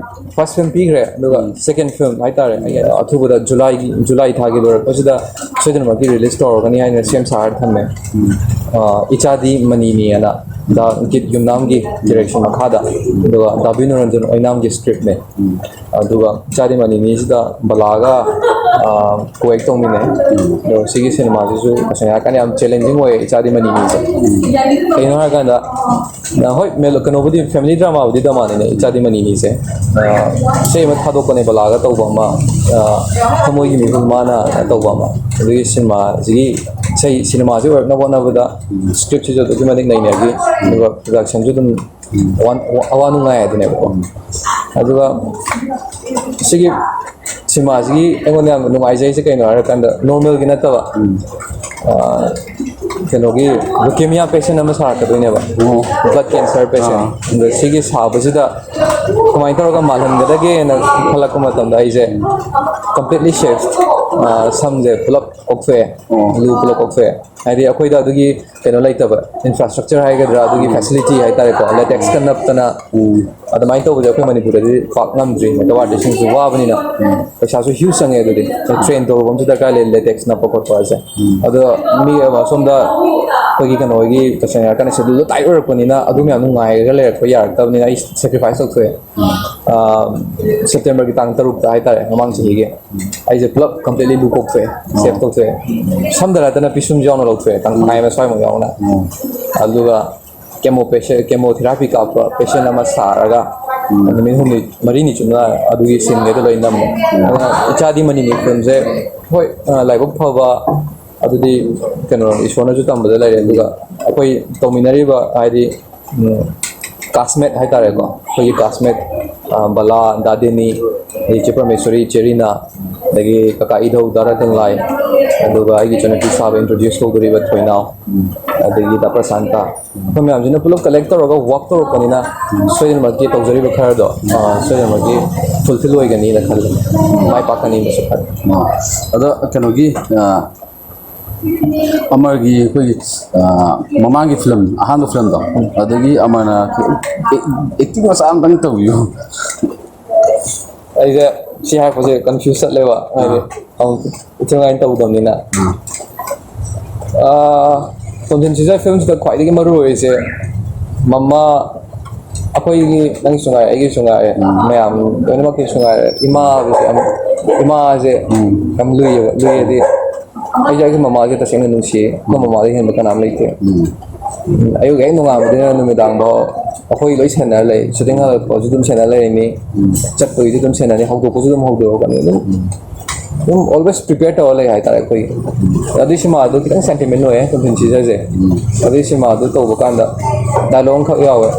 ꯐꯥꯔꯁ ꯐꯤꯂꯝ ꯄꯤꯈ꯭ꯔꯦ, ꯑꯗꯨꯒ ꯎꯝ꯫ ꯁꯦꯀꯦꯟ ꯐꯤꯂꯝ ꯍꯥꯏꯇꯥꯔꯦ, ꯑꯩ ꯑꯊꯨꯕꯗ ꯖꯨꯂꯥꯏꯒꯤ, ꯖꯨꯂꯥꯏ ꯊꯥꯒꯤ ꯂꯣꯏꯔꯛꯄꯁꯤꯗ ꯁꯣꯏꯗꯅꯃꯛꯀꯤ ꯔꯤꯂꯤꯁ ꯇꯧꯔꯒꯅꯤ ꯍꯥꯏꯅ ꯁꯦꯝ ꯁꯥꯔ ꯊꯝꯃꯦ꯫ ꯎꯝ꯫ ꯑ, ꯏꯆꯥꯗꯤ ꯃꯅꯤꯅꯤ ꯑꯅ ꯗꯥ ꯒꯤꯠ ꯌꯨꯝꯅꯥꯝꯒꯤ ꯗꯤꯔꯦꯛꯁꯟ ꯃꯈꯥꯗ, ꯑꯗꯨꯒ ꯗꯥ ꯕꯤꯅꯨ ꯔꯟꯖꯟ ꯑꯣꯏꯅꯥꯝꯒꯤ ꯁ꯭ꯀ꯭ꯔꯤꯞꯅꯦ꯫ ꯎꯝ꯫ ꯑꯗꯨꯒ ꯏꯆꯥꯗꯤ ꯃꯅꯤꯅꯤꯁꯤꯗ ꯕꯂꯥꯒ, ꯑ, ꯀꯣ-ꯑꯦꯛ ꯇꯧꯃꯤꯟꯅꯩ꯫ ꯎꯝ꯫ ꯑꯗꯣ ꯁꯤꯒꯤ ꯁꯤꯅꯦꯃꯥꯁꯤꯁꯨ ꯇꯁꯦꯡꯅ ꯍꯥꯏꯔꯀꯥꯟꯗ ꯌꯥꯝ ꯆꯦꯂꯦꯟꯖꯤꯡ ꯑꯣꯏꯌꯦ, ꯏꯆꯥꯗꯤ ꯃꯅꯤꯅꯤꯁꯦ꯫ ꯎꯝ꯫ ꯀꯩꯅꯣ ꯍꯥꯏꯔꯀꯥꯟꯗ, ꯑ, ꯍꯣꯏ, ꯃꯦꯂꯣ-, ꯀꯩꯅꯣꯕꯨꯗꯤ, ꯐꯦꯃꯤꯂꯤ ꯗ꯭ꯔꯃꯥꯕꯨꯗꯤ ꯗ꯭ꯔꯃꯥꯅꯤꯅꯦ, ꯏꯆꯥꯗꯤ ꯃꯅꯤꯅꯤꯁꯦ꯫ ꯑ, ꯏꯁꯩ ꯑꯃ ꯊꯥꯗꯣꯛꯄꯅꯦ ꯕꯂꯥꯒ ꯇꯧꯕ ꯑꯃ, ꯑ, ꯊꯃꯣꯏꯒꯤ ꯃꯤꯍꯨꯜ ꯃꯥꯅ ꯇꯧꯕ ꯑꯃ꯫ ꯑꯗꯨꯒꯤ ꯁꯤꯅꯦꯃꯥꯁꯤꯒꯤ ꯏꯁꯩ, ꯁꯤꯅꯦꯃꯥꯁꯤ ꯑꯣꯏꯔꯛꯅꯕ ꯍꯣꯠꯅꯕꯗ ꯎꯝ꯫ ꯁ꯭ꯀ꯭ꯔꯤꯞꯁꯤꯁꯨ ꯑꯗꯨꯛꯀꯤ ꯃꯇꯤꯛ ꯅꯩꯅꯈꯤ꯫ ꯎꯝ꯫ ꯑꯗꯨꯒ ꯄ꯭ꯔꯗꯛꯁꯟꯁꯨ ꯑꯗꯨꯝ ꯎꯝ꯫ ꯑꯋꯥ-, ꯑꯋꯥ ꯅꯨꯡꯉꯥꯏ ꯑꯗꯨꯅꯦꯕꯀꯣ꯫ ꯎꯝ꯫ ꯑꯗꯨꯒ ꯁꯤꯒꯤ ꯁꯤꯅꯦꯃꯥꯁꯤꯒꯤ ꯑꯩꯉꯣꯟꯗ ꯌꯥꯝ ꯅꯨꯡꯉꯥꯏꯖꯩꯁꯦ ꯀꯩꯅꯣ ꯍꯥꯏꯔꯀꯥꯟꯗ, ꯅꯣꯔꯃꯦꯜꯒꯤ ꯅꯠꯇꯕ, ꯎꯝ꯫ ꯑ, ꯀꯩꯅꯣꯒꯤ, ꯂꯨꯀꯦꯃꯤꯌꯥ ꯄꯦꯁꯦꯟ ꯑꯃ ꯁꯥꯔꯛꯀꯗꯣꯏꯅꯦꯕ꯫ ꯑꯣ꯫ Blood cancer patient. ꯑꯥ꯫ ꯑꯗꯣ ꯁꯤꯒꯤ ꯁꯥꯕꯁꯤꯗ ꯀꯃꯥꯏꯅ ꯇꯧꯔꯒ ꯃꯥꯜꯍꯟꯒꯗꯒꯦꯅ ꯈꯜꯂꯛꯄ ꯃꯇꯝꯗ ꯑꯩꯁꯦ ꯀꯝꯄ꯭ꯂꯤꯠꯂꯤ ꯁꯦꯐ, ꯑ, ꯁꯝꯁꯦ ꯄꯨꯂꯞ ꯀꯣꯛꯊꯣꯛꯑꯦ꯫ ꯑꯣ꯫ ꯂꯨ ꯄꯨꯂꯞ ꯀꯣꯛꯊꯣꯛꯑꯦ꯫ ꯍꯥꯏꯗꯤ ꯑꯩꯈꯣꯏꯗ ꯑꯗꯨꯒꯤ ꯀꯩꯅꯣ ꯂꯩꯇꯕ, ꯏꯟꯐ꯭ꯔꯥꯁ꯭ꯇ꯭ꯔꯛꯆꯔ ꯍꯥꯏꯒꯗ꯭ꯔꯥ, ꯑꯗꯨꯒꯤ ꯎꯝ꯫ ꯐꯦꯁꯤꯂꯤꯇꯤ ꯍꯥꯏꯇꯥꯔꯦꯀꯣ, ꯂꯦꯇꯦꯛꯁꯀ ꯅꯞꯇꯅ ꯎꯝ꯫ ꯑꯗꯨꯃꯥꯏꯅ ꯇꯧꯕꯁꯦ ꯑꯩꯈꯣꯏ ꯃꯅꯤꯄꯨꯔꯗꯗꯤ ꯄꯥꯛ ꯉꯝꯗ꯭ꯔꯤ, ꯃꯦꯀꯞ ꯑꯥꯔꯇꯤꯁꯁꯤꯡꯁꯨ ꯋꯥꯕꯅꯤꯅ꯫ ꯎꯝ꯫ ꯄꯩꯁꯥꯁꯨ ꯍ꯭ꯌꯨꯖ ꯆꯪꯉꯦ ꯑꯗꯨꯗꯤ, ꯇ꯭ꯔꯦꯟ ꯇꯧꯔꯨꯕ ꯑꯃꯁꯨ ꯗꯔꯀꯥꯔ ꯂꯩ, ꯂꯦꯇꯦꯛꯁ ꯅꯞꯄ ꯈꯣꯠꯄ ꯍꯥꯏꯁꯦ꯫ ꯎꯝ꯫ ꯑꯗꯣ ꯃꯤ ꯑꯃ ꯁꯣꯝꯗ ꯑꯩꯈꯣꯏꯒꯤ ꯀꯩꯅꯣꯒꯤ, ꯇꯁꯦꯡꯅ ꯍꯥꯏꯔꯀꯥꯟꯗ, ꯁꯦꯗꯨꯜꯗꯣ ꯇꯥꯏꯠ ꯑꯣꯏꯔꯛꯄꯅꯤꯅ ꯑꯗꯨ ꯃꯌꯥꯝꯗꯣ ꯉꯥꯏꯔꯒ ꯂꯩꯔꯛꯄ ꯌꯥꯔꯛꯇꯕꯅꯤꯅ ꯑꯩ ꯁꯦꯀ꯭ꯔꯤꯐꯥꯏꯁ ꯇꯧꯊꯣꯛꯑꯦ꯫ ꯎꯝ꯫ ꯑꯥ, ꯁꯦꯞꯇꯦꯝꯕꯔꯒꯤ ꯇꯥꯡ ꯇꯔꯨꯛꯇ ꯍꯥꯏꯇꯥꯔꯦ, ꯃꯃꯥꯡ ꯆꯍꯤꯒꯤ, ꯎꯝ꯫ ꯑꯩꯁꯦ ꯄꯨꯂꯞ ꯀꯝꯄ꯭ꯂꯤꯠꯂꯤ ꯂꯨ ꯀꯣꯛꯊꯣꯛꯑꯦ, ꯑꯣ꯫ ꯁꯦꯞ ꯇꯧꯊꯣꯛꯑꯦ꯫ ꯁꯝꯗ ꯅꯠꯇꯅ ꯄꯤꯁꯨꯝꯁꯨ ꯌꯥꯎꯅ ꯂꯧꯊꯣꯛꯑꯦ, ꯇꯪꯈꯥꯏ ꯑꯃ ꯁ꯭ꯋꯥꯏꯃꯨꯛ ꯌꯥꯎꯅ꯫ ꯑꯣ꯫ ꯑꯗꯨꯒ ꯀꯦꯃꯣ ꯄꯦꯁꯦꯟ, ꯀꯦꯃꯣ ꯊꯦꯔꯥꯄꯤ ꯀꯥꯞꯄ ꯄꯦꯁꯦꯟ ꯑꯃ ꯁꯥꯔꯒ, ꯎꯝ꯫ ꯅꯨꯃꯤꯠ ꯍꯨꯝꯅꯤ ꯃꯔꯤꯅꯤ ꯆꯨꯞꯅ ꯑꯗꯨꯒꯤ ꯁꯤꯟꯒꯩꯗꯣ ꯂꯣꯏ ꯅꯝꯃꯦ꯫ ꯎꯝ꯫ ꯑꯗꯨꯅ ꯏꯆꯥꯗꯤ ꯃꯅꯤꯅꯤ ꯐꯤꯂꯝꯁꯦ, ꯍꯣꯏ, ꯑ, ꯂꯥꯏꯕꯛ ꯐꯕ, ꯑꯗꯨꯗꯤ ꯀꯩꯅꯣ, ꯏꯁꯣꯔꯅꯁꯨ ꯇꯝꯕꯗ ꯂꯩꯔꯦ꯫ ꯑꯗꯨꯒ ꯑꯩꯈꯣꯏ ꯇꯧꯃꯤꯟꯅꯔꯤꯕ, ꯍꯥꯏꯗꯤ, ꯎꯝ, ꯀ꯭ꯂꯥꯁꯃꯦꯠ ꯍꯥꯏꯇꯥꯔꯦꯀꯣ, ꯑꯩꯈꯣꯏꯒꯤ ꯀ꯭ꯂꯥꯁꯃꯦꯠ, ꯑ, ꯕꯂꯥ, ꯗꯥ ꯗꯦꯅꯤ, ꯑꯗꯒꯤ ꯆꯦ ꯄ꯭ꯔꯃꯦꯁꯣꯔꯤ, ꯆꯦ ꯔꯤꯅꯥ, ꯑꯗꯒꯤ ꯀꯀꯥ ꯏꯙꯧ, ꯗꯥ ꯔꯇꯟꯂꯥꯏ, ꯑꯗꯨꯒ ꯑꯩꯒꯤ ꯏꯆꯟꯅꯨꯄꯤ ꯁꯥꯕ introduce ꯇꯧꯗꯣꯔꯤꯕ ꯊꯣꯏꯅꯥꯎ, ꯎꯝ꯫ ꯑꯗꯒꯤ ꯗꯥ ꯄ꯭ꯔꯁꯥꯟꯇ, ꯑꯩꯈꯣꯏ ꯃꯌꯥꯝꯁꯤꯅ ꯄꯨꯂꯞ ꯀꯂꯦꯛ ꯇꯧꯔꯒ ꯋꯥꯛ ꯇꯧꯔꯛꯄꯅꯤꯅ, ꯎꯝ꯫ ꯁꯣꯏꯗꯅꯃꯛꯀꯤ ꯇꯧꯖꯔꯤꯕ ꯈꯔꯗꯣ, ꯑ, ꯁꯣꯏꯗꯅꯃꯛꯀꯤ ꯐꯨꯜꯐꯤꯜ ꯑꯣꯏꯒꯅꯤꯅ ꯈꯜꯂꯤ, ꯃꯥꯏ ꯄꯥꯛꯀꯅꯤ ꯃꯁꯤ ꯈꯜꯂꯤ꯫ ꯑ, ꯑꯗꯣ ꯀꯩꯅꯣꯒꯤ, ꯑ, ꯑꯃꯔꯒꯤ ꯑꯩꯈꯣꯏꯒꯤ ꯑ, ꯃꯃꯥꯡꯒꯤ ꯐꯤꯂꯝ, ꯑꯍꯥꯟꯕ ꯐꯤꯂꯝꯗꯣ, ꯑꯗꯒꯤ ꯑꯃꯔꯅ ꯑꯦꯛꯇꯤꯡ ꯃꯆꯥ ꯑꯝꯇꯪ ꯇꯧꯕꯤꯌꯨ꯫ ꯑꯩꯁꯦ ꯁꯤ ꯍꯥꯏꯔꯛꯄꯁꯦ ꯀꯟꯐ꯭ꯌꯨꯁ ꯆꯠꯂꯦꯕ, ꯍꯥꯏꯗꯤ ꯏꯊꯤꯉꯥꯏꯅ ꯇꯧꯗꯕꯅꯤꯅ꯫ ꯇꯣꯝꯊꯤꯟ ꯁꯤꯖ ꯐꯤꯂꯝꯁꯤꯗ ꯈ꯭ꯋꯥꯏꯗꯒꯤ ꯃꯔꯨ ꯑꯣꯏꯔꯤꯁꯦ ꯃꯃꯥ, ꯑꯩꯈꯣꯏꯒꯤ, ꯅꯪꯁꯨ ꯉꯥꯏꯔꯦ, ꯑꯩꯒꯤꯁꯨ ꯉꯥꯏꯔꯦ, ꯃꯌꯥꯝ ꯂꯣꯏꯅꯃꯛꯀꯤꯁꯨ ꯉꯥꯏꯔꯦ, ꯏꯃꯥꯒꯤꯁꯦ ꯌꯥꯝ, ꯏꯃꯥꯁꯦ ꯌꯥꯝ ꯂꯨꯏꯌꯦꯕ꯫ ꯂꯨꯏꯌꯦꯗꯤ ꯑꯩꯁꯦ ꯑꯩꯒꯤ ꯃꯃꯥꯁꯦ ꯇꯁꯦꯡꯅ ꯅꯨꯡꯁꯤꯌꯦ꯫ ꯑꯩꯈꯣꯏ ꯃꯃꯥꯗꯒꯤ ꯍꯦꯟꯕ ꯀꯅꯥꯝ ꯂꯩꯇꯦ꯫ ꯎꯝ, ꯑꯌꯨꯛ ꯍꯦꯛ ꯅꯣꯡꯉꯥꯟꯕꯗꯒꯤꯅ ꯅꯨꯃꯤꯗꯥꯡꯐꯥꯎ ꯑꯩꯈꯣꯏ ꯂꯣꯏ ꯁꯦꯟꯅꯔ ꯂꯩ꯫ ꯁꯨꯇꯤꯡ ꯍꯜꯂꯛꯄꯁꯨ ꯑꯗꯨꯝ ꯁꯦꯟꯅꯔ ꯂꯩꯔꯅꯤ꯫ ꯆꯠꯄꯒꯤꯁꯨ ꯑꯗꯨꯝ ꯁꯦꯟꯅꯔꯅꯤ, ꯍꯧꯗꯣꯛꯄꯁꯨ ꯑꯗꯨꯝ ꯍꯧꯗꯣꯛꯑꯒꯅꯤ꯫ ꯑꯗꯨꯝ ꯑꯗꯨꯝ ꯑꯣꯜꯋꯦꯁ ꯄ꯭ꯔꯤꯄꯦꯌꯔ ꯇꯧꯔ ꯂꯩ ꯍꯥꯏꯇꯥꯔꯦ ꯑꯩꯈꯣꯏ꯫ ꯑꯗꯨꯏ ꯁꯤꯃꯥꯗꯣ ꯈꯤꯇꯪ ꯁꯦꯟꯇꯤꯃꯦꯟ ꯑꯣꯏꯌꯦ, ꯇꯣꯝꯊꯤꯟ ꯁꯤꯖꯁꯦ꯫ ꯑꯗꯨꯏ ꯁꯤꯃꯥꯗꯣ ꯇꯧꯕ ꯀꯥꯟꯗ ꯗꯥꯏꯂꯣꯛ ꯑꯃꯈꯛ ꯌꯥꯎꯋꯦ꯫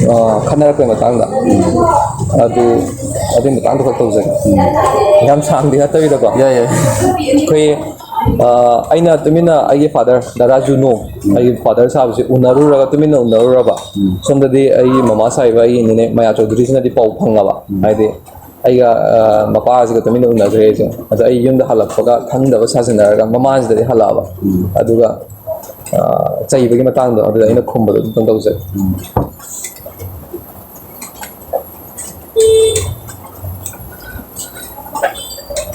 ꯑ, ꯈꯠꯅꯔꯛꯄꯩ ꯃꯇꯥꯡꯗ꯫ ꯑꯗꯨ, ꯑꯗꯨꯏ ꯃꯇꯥꯡꯗꯣ ꯈꯛ ꯇꯧꯖꯒꯦ꯫ ꯌꯥꯝ ꯁꯥꯡꯗꯤ ꯅꯠꯇꯕꯤꯗꯀꯣ꯫ ꯌꯥꯏ, ꯌꯥꯏ꯫ ꯑꯩꯈꯣꯏ, ꯑ, ꯑꯩꯅ ꯇꯨꯃꯤꯟꯅ ꯑꯩꯒꯤ ꯐꯥꯗꯔ, ꯗꯥꯗꯥ ꯖꯨꯅꯣ, ꯑꯩꯒꯤ ꯐꯥꯗꯔ ꯁꯥꯕꯁꯤ ꯎꯅꯔꯨꯔꯒ, ꯇꯨꯃꯤꯟꯅ ꯎꯅꯔꯨꯔꯕ꯫ ꯁꯣꯝꯗꯗꯤ ꯑꯩꯒꯤ ꯃꯃꯥ ꯁꯥꯏꯕ ꯑꯩꯒꯤ ꯅꯦꯅꯦ ꯃꯌꯥ ꯆꯧꯙꯨꯔꯤꯁꯤꯅꯗꯤ ꯄꯥꯎ ꯐꯪꯉꯕ꯫ ꯍꯥꯏꯗꯤ ꯑꯩꯒ, ꯑ, ꯃꯄꯥꯁꯤꯒ ꯇꯨꯃꯤꯟꯅ ꯎꯅꯈ꯭ꯔꯦ ꯑꯩꯁꯦ꯫ ꯑꯗꯣ ꯑꯩ ꯌꯨꯝꯗ ꯍꯜꯂꯛꯄꯒ ꯈꯪꯗꯕ ꯁꯥꯖꯤꯟꯅꯔꯒ ꯃꯃꯥꯁꯤꯗꯗꯤ ꯍꯜꯂꯛꯑꯕ꯫ ꯑꯗꯨꯒ, ꯑ, ꯆꯩꯕꯒꯤ ꯃꯇꯥꯡꯗꯣ ꯑꯗꯨꯗ ꯑꯩꯅ ꯈꯨꯝꯕꯗꯣ ꯑꯗꯨꯝ ꯇꯧꯖꯩ꯫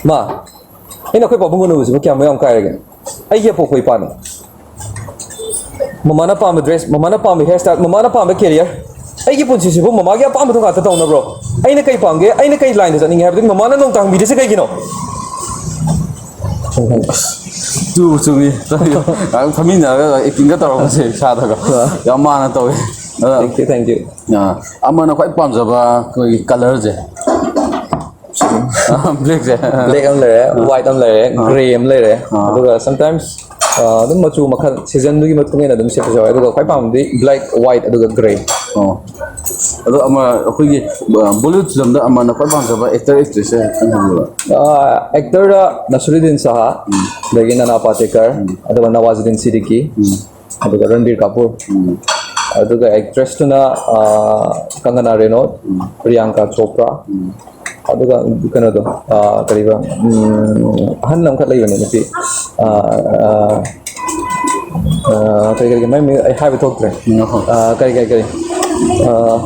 ꯃꯥ, ꯑꯩꯅ ꯑꯩꯈꯣꯏ ꯄꯥꯕꯨꯡ ꯎꯅꯕꯁꯤꯕꯨ ꯀꯌꯥꯃꯨꯛ ꯌꯥꯝ ꯀꯥꯏꯔꯒꯦ? ꯑꯩꯒꯤ ꯑꯄꯣꯛꯄ ꯏꯄꯥꯅꯤ꯫ ꯃꯃꯥꯅ ꯄꯥꯝꯕ ꯗ꯭ꯔꯦꯁ, ꯃꯃꯥꯅ ꯄꯥꯝꯕ ꯍꯤꯌꯔ ꯁ꯭ꯇꯥꯏꯜ, ꯃꯃꯥꯅ ꯄꯥꯝꯕ ꯀꯦꯔꯤꯌꯔ, ꯑꯩꯒꯤ ꯄꯨꯟꯁꯤꯁꯤꯕꯨ ꯃꯃꯥꯒꯤ ꯑꯄꯥꯝꯕꯗꯣ ꯉꯥꯛꯇ ꯇꯧꯅꯕ꯭ꯔꯣ? ꯑꯩꯅ ꯀꯩ ꯄꯥꯝꯒꯦ, ꯑꯩꯅ ꯀꯩ ꯂꯥꯏꯟꯗ ꯆꯠꯅꯤꯡꯉꯦ ꯍꯥꯏꯕꯗꯨ ꯃꯃꯥꯅ ꯅꯣꯡꯇ ꯍꯪꯕꯤꯗ꯭ꯔꯤꯁꯦ ꯀꯩꯒꯤꯅꯣ? ꯇꯨ ꯆꯨꯝꯃꯤ꯫ ꯉꯥꯏꯍꯥꯛ ꯐꯝꯃꯤꯟꯅꯔꯒ ꯑꯦꯛꯇꯤꯡꯒ ꯇꯧꯔꯛꯄꯁꯦ ꯏꯁꯥꯗꯒ ꯌꯥꯝ ꯃꯥꯅ ꯇꯧꯋꯦ꯫ ꯑꯗ, Thank you, thank you. ꯑ, ꯑꯃꯅ ꯈ꯭ꯋꯥꯏ ꯄꯥꯝꯖꯕ ꯑꯩꯈꯣꯏꯒꯤ ꯀꯂꯔꯁꯦ꯫ ꯕ꯭ꯂꯦꯛꯁꯦ꯫ ꯕ꯭ꯂꯦꯛ ꯑꯃ ꯂꯩꯔꯦ, ꯋꯥꯏꯠ ꯑꯃ ꯂꯩꯔꯦ, ꯒ꯭ꯔꯦ ꯑꯃ ꯂꯩꯔꯦ꯫ ꯑꯗꯨꯒ sometimes, ꯑ, ꯑꯗꯨꯝ ꯃꯆꯨ ꯃꯈꯜ, ꯁꯤꯖꯟꯗꯨꯒꯤ ꯃꯇꯨꯡ ꯏꯟꯅ ꯑꯗꯨꯝ ꯁꯦꯠꯄꯁꯨ ꯌꯥꯎꯋꯦ꯫ ꯑꯗꯨꯒ ꯈ꯭ꯋꯥꯏ ꯄꯥꯝꯕꯗꯤ ꯕ꯭ꯂꯦꯛ, ꯋꯥꯏꯠ, ꯑꯗꯨꯒ ꯒ꯭ꯔꯦ꯫ ꯑꯣ꯫ ꯑꯗꯣ ꯑꯃ ꯑꯩꯈꯣꯏꯒꯤ, ꯑ, ꯕꯣꯂꯤꯋꯨꯗ ꯐꯤꯂꯝꯗ ꯑꯃꯅ ꯈ꯭ꯋꯥꯏ ꯄꯥꯝꯖꯕ ꯑꯦꯛꯇꯔ ꯑꯦꯛꯇ꯭ꯔꯦꯁꯁꯦ ꯈꯤꯇꯪ ꯍꯥꯏꯕꯤꯌꯨꯕ꯫ ꯑꯦꯛꯇꯔꯗ ꯅꯁꯔꯨꯗꯤꯟ ꯁꯍꯥ, ꯑꯗꯒꯤ ꯅꯅꯥ ꯄꯥꯇꯦꯀꯔ, ꯑꯗꯨꯒ ꯅꯋꯥꯖꯨꯗꯤꯟ ꯁꯤꯗꯤꯀꯤ, ꯑꯗꯨꯒ ꯔꯟꯕꯤꯔ ꯀꯥꯄꯨꯔ, ꯑꯗꯨꯒ ꯑꯦꯛꯇ꯭ꯔꯦꯁꯇꯨꯅ, ꯑ, ꯀꯪꯒꯅꯥ ꯔꯦꯅꯣꯠ, ꯄ꯭ꯔꯤꯌꯥꯡꯀꯥ ꯆꯣꯄ꯭ꯔꯥ, ꯑꯗꯨꯒ ꯀꯩꯅꯣꯗꯣ, ꯑꯥ, ꯀꯔꯤꯕ, ꯎꯝ, ꯑꯍꯟ ꯑꯃꯈꯛ ꯂꯩꯕꯅꯦ, ꯅꯨꯄꯤ꯫ ꯑꯥ, ꯑꯥ, ꯑꯥ, ꯀꯔꯤ, ꯀꯔꯤ, ꯃꯥꯏ ꯃꯃꯤꯡ ꯑꯩ ꯍꯥꯏꯕ ꯊꯣꯛꯇ꯭ꯔꯦ꯫ ꯎꯝ, ꯍꯣꯏ꯫ ꯑꯥ, ꯀꯔꯤ, ꯀꯔꯤ, ꯀꯔꯤ, ꯑꯥ,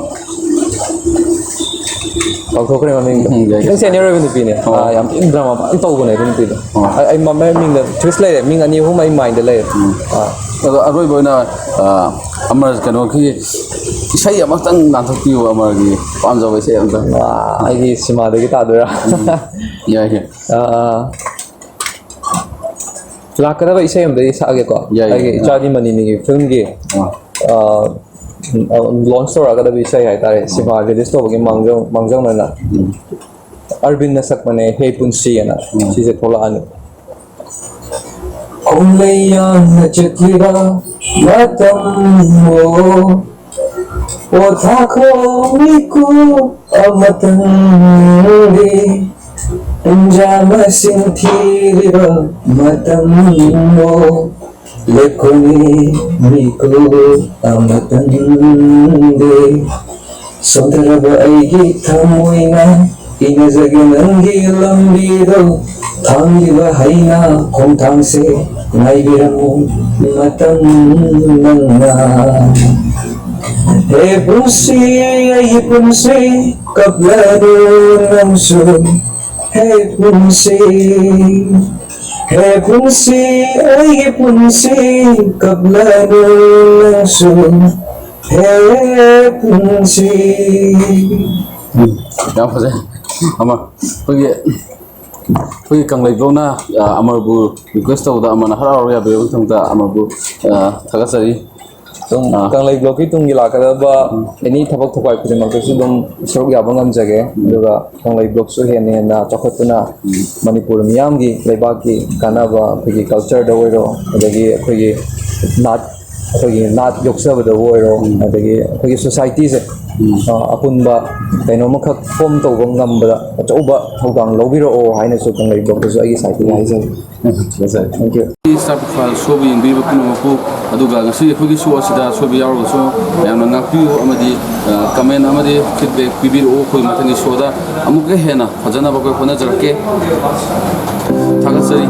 ꯀꯥꯎꯊꯣꯛꯈ꯭ꯔꯦ ꯃꯃꯤꯡꯗꯣ꯫ ꯎꯝ, ꯌꯥꯏ, ꯈꯤꯇꯪ ꯌꯥꯏ꯫ Senior ꯑꯣꯏꯕ ꯅꯨꯄꯤꯅꯦ꯫ ꯑꯣ꯫ ꯑꯥ, ꯌꯥꯝ ꯊꯤꯅ drama ꯐꯖꯅ ꯇꯧꯕꯅꯦ ꯑꯗꯨ ꯅꯨꯄꯤꯗꯣ꯫ ꯑꯣ꯫ ꯑꯩ, ꯑꯩ ꯃ-, ꯃꯥꯏ ꯃꯃꯤꯡꯗ twist ꯂꯩꯔꯦ, ꯃꯤꯡ ꯑꯅꯤ ꯑꯍꯨꯝ ꯑꯩ mind ꯂꯩꯔꯦ꯫ ꯎꯝ꯫ ꯑꯥ꯫ ꯑꯗꯣ ꯑꯔꯣꯏꯕ ꯑꯣꯏꯅ, ꯑꯥ, ꯑꯃꯔ ꯀꯩꯅꯣꯒꯤ ꯏꯁꯩ ꯑꯃꯈꯛꯇꯪ ꯉꯥꯡꯊꯣꯛꯄꯤꯌꯨ, ꯑꯃꯔꯒꯤ ꯄꯥꯝꯖꯕ ꯏꯁꯩ ꯑꯃꯇꯪ꯫ ꯑꯥ, ꯑꯩꯒꯤ ꯁꯤꯃꯥꯗꯒꯤ ꯇꯥꯗꯣꯏꯔꯥ? ꯎꯝ꯫ ꯌꯥꯏ, ꯌꯥꯏ꯫ ꯑꯥ, ꯂꯥꯛꯀꯗꯕ ꯏꯁꯩ ꯑꯃꯗꯒꯤ ꯁꯛꯑꯒꯦꯀꯣ꯫ ꯌꯥꯏ, ꯌꯥꯏ꯫ ꯑꯩꯒꯤ ꯏꯆꯥꯗꯤ ꯃꯅꯤꯅꯤꯒꯤ filmꯒꯤ, ꯑꯥ꯫ ꯑꯥ, ꯎꯝ, ꯑꯥ, launch ꯇꯧꯔꯛꯀꯗꯕ ꯏꯁꯩ ꯍꯥꯏꯇꯥꯔꯦ, ꯑꯥ꯫ ꯁꯤꯃꯥ release ꯇꯧꯕꯒꯤ ꯃꯥꯡꯖꯧ-, ꯃꯥꯡꯖꯧꯅꯅ꯫ ꯎꯝ꯫ ꯑꯔꯕꯤꯟꯅ ꯁꯛꯄꯅꯦ, ꯍꯦ ꯄꯨꯟꯁꯤ ꯑꯅ꯫ ꯎꯝ꯫ ꯁꯤꯁꯦ ꯊꯣꯛꯂꯛꯑꯅꯤ꯫ ꯈꯣꯡꯂꯩ ꯌꯥꯟꯅ ꯆꯠꯈꯤꯕ ꯃꯇꯝ, ꯑꯣ, ꯄꯣꯊꯥꯈꯣ ꯃꯤꯀꯨꯞ ꯑꯃꯇꯪ ꯅꯪꯗꯤ, ꯄꯨꯡꯖꯥ ꯃꯁꯤꯡ ꯊꯤꯔꯤꯕ ꯃꯇꯝ, ꯑꯣ, ꯂꯦꯞꯈꯣꯅꯦ ꯃꯤꯀꯨꯞ ꯑꯃꯇꯪꯗꯤ꯫ ꯁꯣꯟꯊꯔꯕ ꯑꯩꯒꯤ ꯊꯃꯣꯏꯅ ꯏꯅꯖꯒꯦ ꯅꯪꯒꯤ ꯂꯝꯕꯤꯗꯣ, ꯊꯥꯡꯂꯤꯕ ꯍꯩꯅ ꯈꯣꯡꯊꯥꯡꯁꯦ ꯉꯥꯏꯕꯤꯔꯝꯃꯨ ꯃꯇꯝ ꯅꯪꯅ꯫ ꯍꯦ ꯄꯨꯟꯁꯤ, ꯑꯩꯒꯤ ꯄꯨꯟꯁꯤ, ꯀꯞꯂꯅꯨ ꯅꯪꯁꯨ꯫ ꯍꯦ ꯄꯨꯟꯁꯤ, ꯍꯦ ꯄꯨꯟꯁꯤ, ꯑꯩꯒꯤ ꯄꯨꯟꯁꯤ, ꯀꯞꯂꯅꯨ ꯅꯪꯁꯨ꯫ ꯍꯦ ꯄꯨꯟꯁꯤ꯫ ꯎꯝ, ꯌꯥꯝ ꯐꯖꯩ꯫ ꯑꯃ, ꯑꯩꯈꯣꯏꯒꯤ, ꯑꯩꯈꯣꯏꯒꯤ ꯀꯪꯂꯩ ꯕ꯭ꯂꯣꯛꯅ, ꯑ, ꯑꯃꯔꯕꯨ request ꯇꯧꯕꯗ ꯑꯃꯅ ꯍꯔꯥꯎ ꯍꯔꯥꯎ ꯌꯥꯕꯤꯔꯕꯒꯤꯗꯃꯛꯇ ꯑꯃꯔꯕꯨ, ꯑ, ꯊꯥꯒꯠꯆꯔꯤ꯫ ꯑꯗꯨꯝ ꯑ꯫ ꯀꯪꯂꯩ ꯕ꯭ꯂꯣꯛꯀꯤ ꯇꯨꯡꯒꯤ ꯂꯥꯛꯀꯗꯕ ꯎꯝ꯫ Any ꯊꯕꯛ ꯊꯧꯀꯥꯏ ꯈꯨꯗꯤꯡꯃꯛꯇꯁꯨ ꯑꯗꯨꯝ ꯁꯔꯨꯛ ꯌꯥꯕ ꯉꯝꯖꯒꯦ꯫ ꯎꯝ꯫ ꯑꯗꯨꯒ ꯀꯪꯂꯩ ꯕ꯭ꯂꯣꯛꯁꯨ ꯍꯦꯟꯅ ꯍꯦꯟꯅ ꯆꯥꯎꯈꯠꯇꯨꯅ ꯎꯝ꯫ ꯃꯅꯤꯄꯨꯔ ꯃꯤꯌꯥꯝꯒꯤ, ꯂꯩꯕꯥꯛꯀꯤ ꯀꯥꯟꯅꯕ, ꯑꯩꯈꯣꯏꯒꯤ cultureꯗ ꯑꯣꯏꯔꯣ, ꯑꯗꯒꯤ ꯑꯩꯈꯣꯏꯒꯤ ꯅꯥꯠ ꯑꯩꯈꯣꯏꯒꯤ ꯅꯥꯠ ꯌꯣꯛꯆꯕꯗꯕꯨ ꯑꯣꯏꯔꯣ, ꯑꯗꯒꯤ ꯑꯩꯈꯣꯏꯒꯤ ꯁꯣꯁꯥꯏꯇꯤꯁꯦ, ꯑ, ꯑꯄꯨꯟꯕ ꯀꯩꯅꯣꯝꯃꯈꯛ ꯐꯣꯝ ꯇꯧꯕ ꯉꯝꯕꯗ ꯑꯆꯧꯕ ꯊꯧꯗꯥꯡ ꯂꯧꯕꯤꯔꯛꯑꯣ ꯍꯥꯏꯅꯁꯨ ꯀꯪꯂꯩ ꯕ꯭ꯂꯣꯛꯇꯁꯨ ꯑꯩꯒꯤ ꯁꯥꯏꯠꯇꯒꯤ ꯍꯥꯏꯖꯒꯦ꯫ Thank you. ꯁ꯭ꯇꯥꯔ ꯄ꯭ꯔꯣꯐꯥꯏꯜ ꯁꯣꯕꯨ ꯌꯦꯡꯕꯤꯔꯤꯕ ꯄꯨꯝꯅꯃꯛꯄꯨ, ꯑꯗꯨꯒ ꯉꯁꯤ ꯑꯩꯈꯣꯏꯒꯤ ꯁꯣ ꯑꯁꯤꯗ ꯑꯁꯣꯏꯕ ꯌꯥꯎꯔꯒꯁꯨ ꯃꯌꯥꯝꯅ ꯉꯥꯛꯄꯤꯌꯨ ꯑꯃꯗꯤ ꯀꯃꯦꯟ ꯑꯃꯗꯤ ꯐꯤꯗꯕꯦꯛ ꯄꯤꯕꯤꯔꯛꯎ꯫ ꯑꯩꯈꯣꯏ ꯃꯊꯪꯒꯤ ꯁꯣꯗ ꯑꯃꯨꯛꯀ ꯍꯦꯟꯅ ꯐꯖꯅꯕ ꯑꯩꯈꯣꯏ ꯍꯣꯠꯅꯖꯔꯛꯀꯦ꯫ ꯊꯥꯒꯠꯆꯔꯤ꯫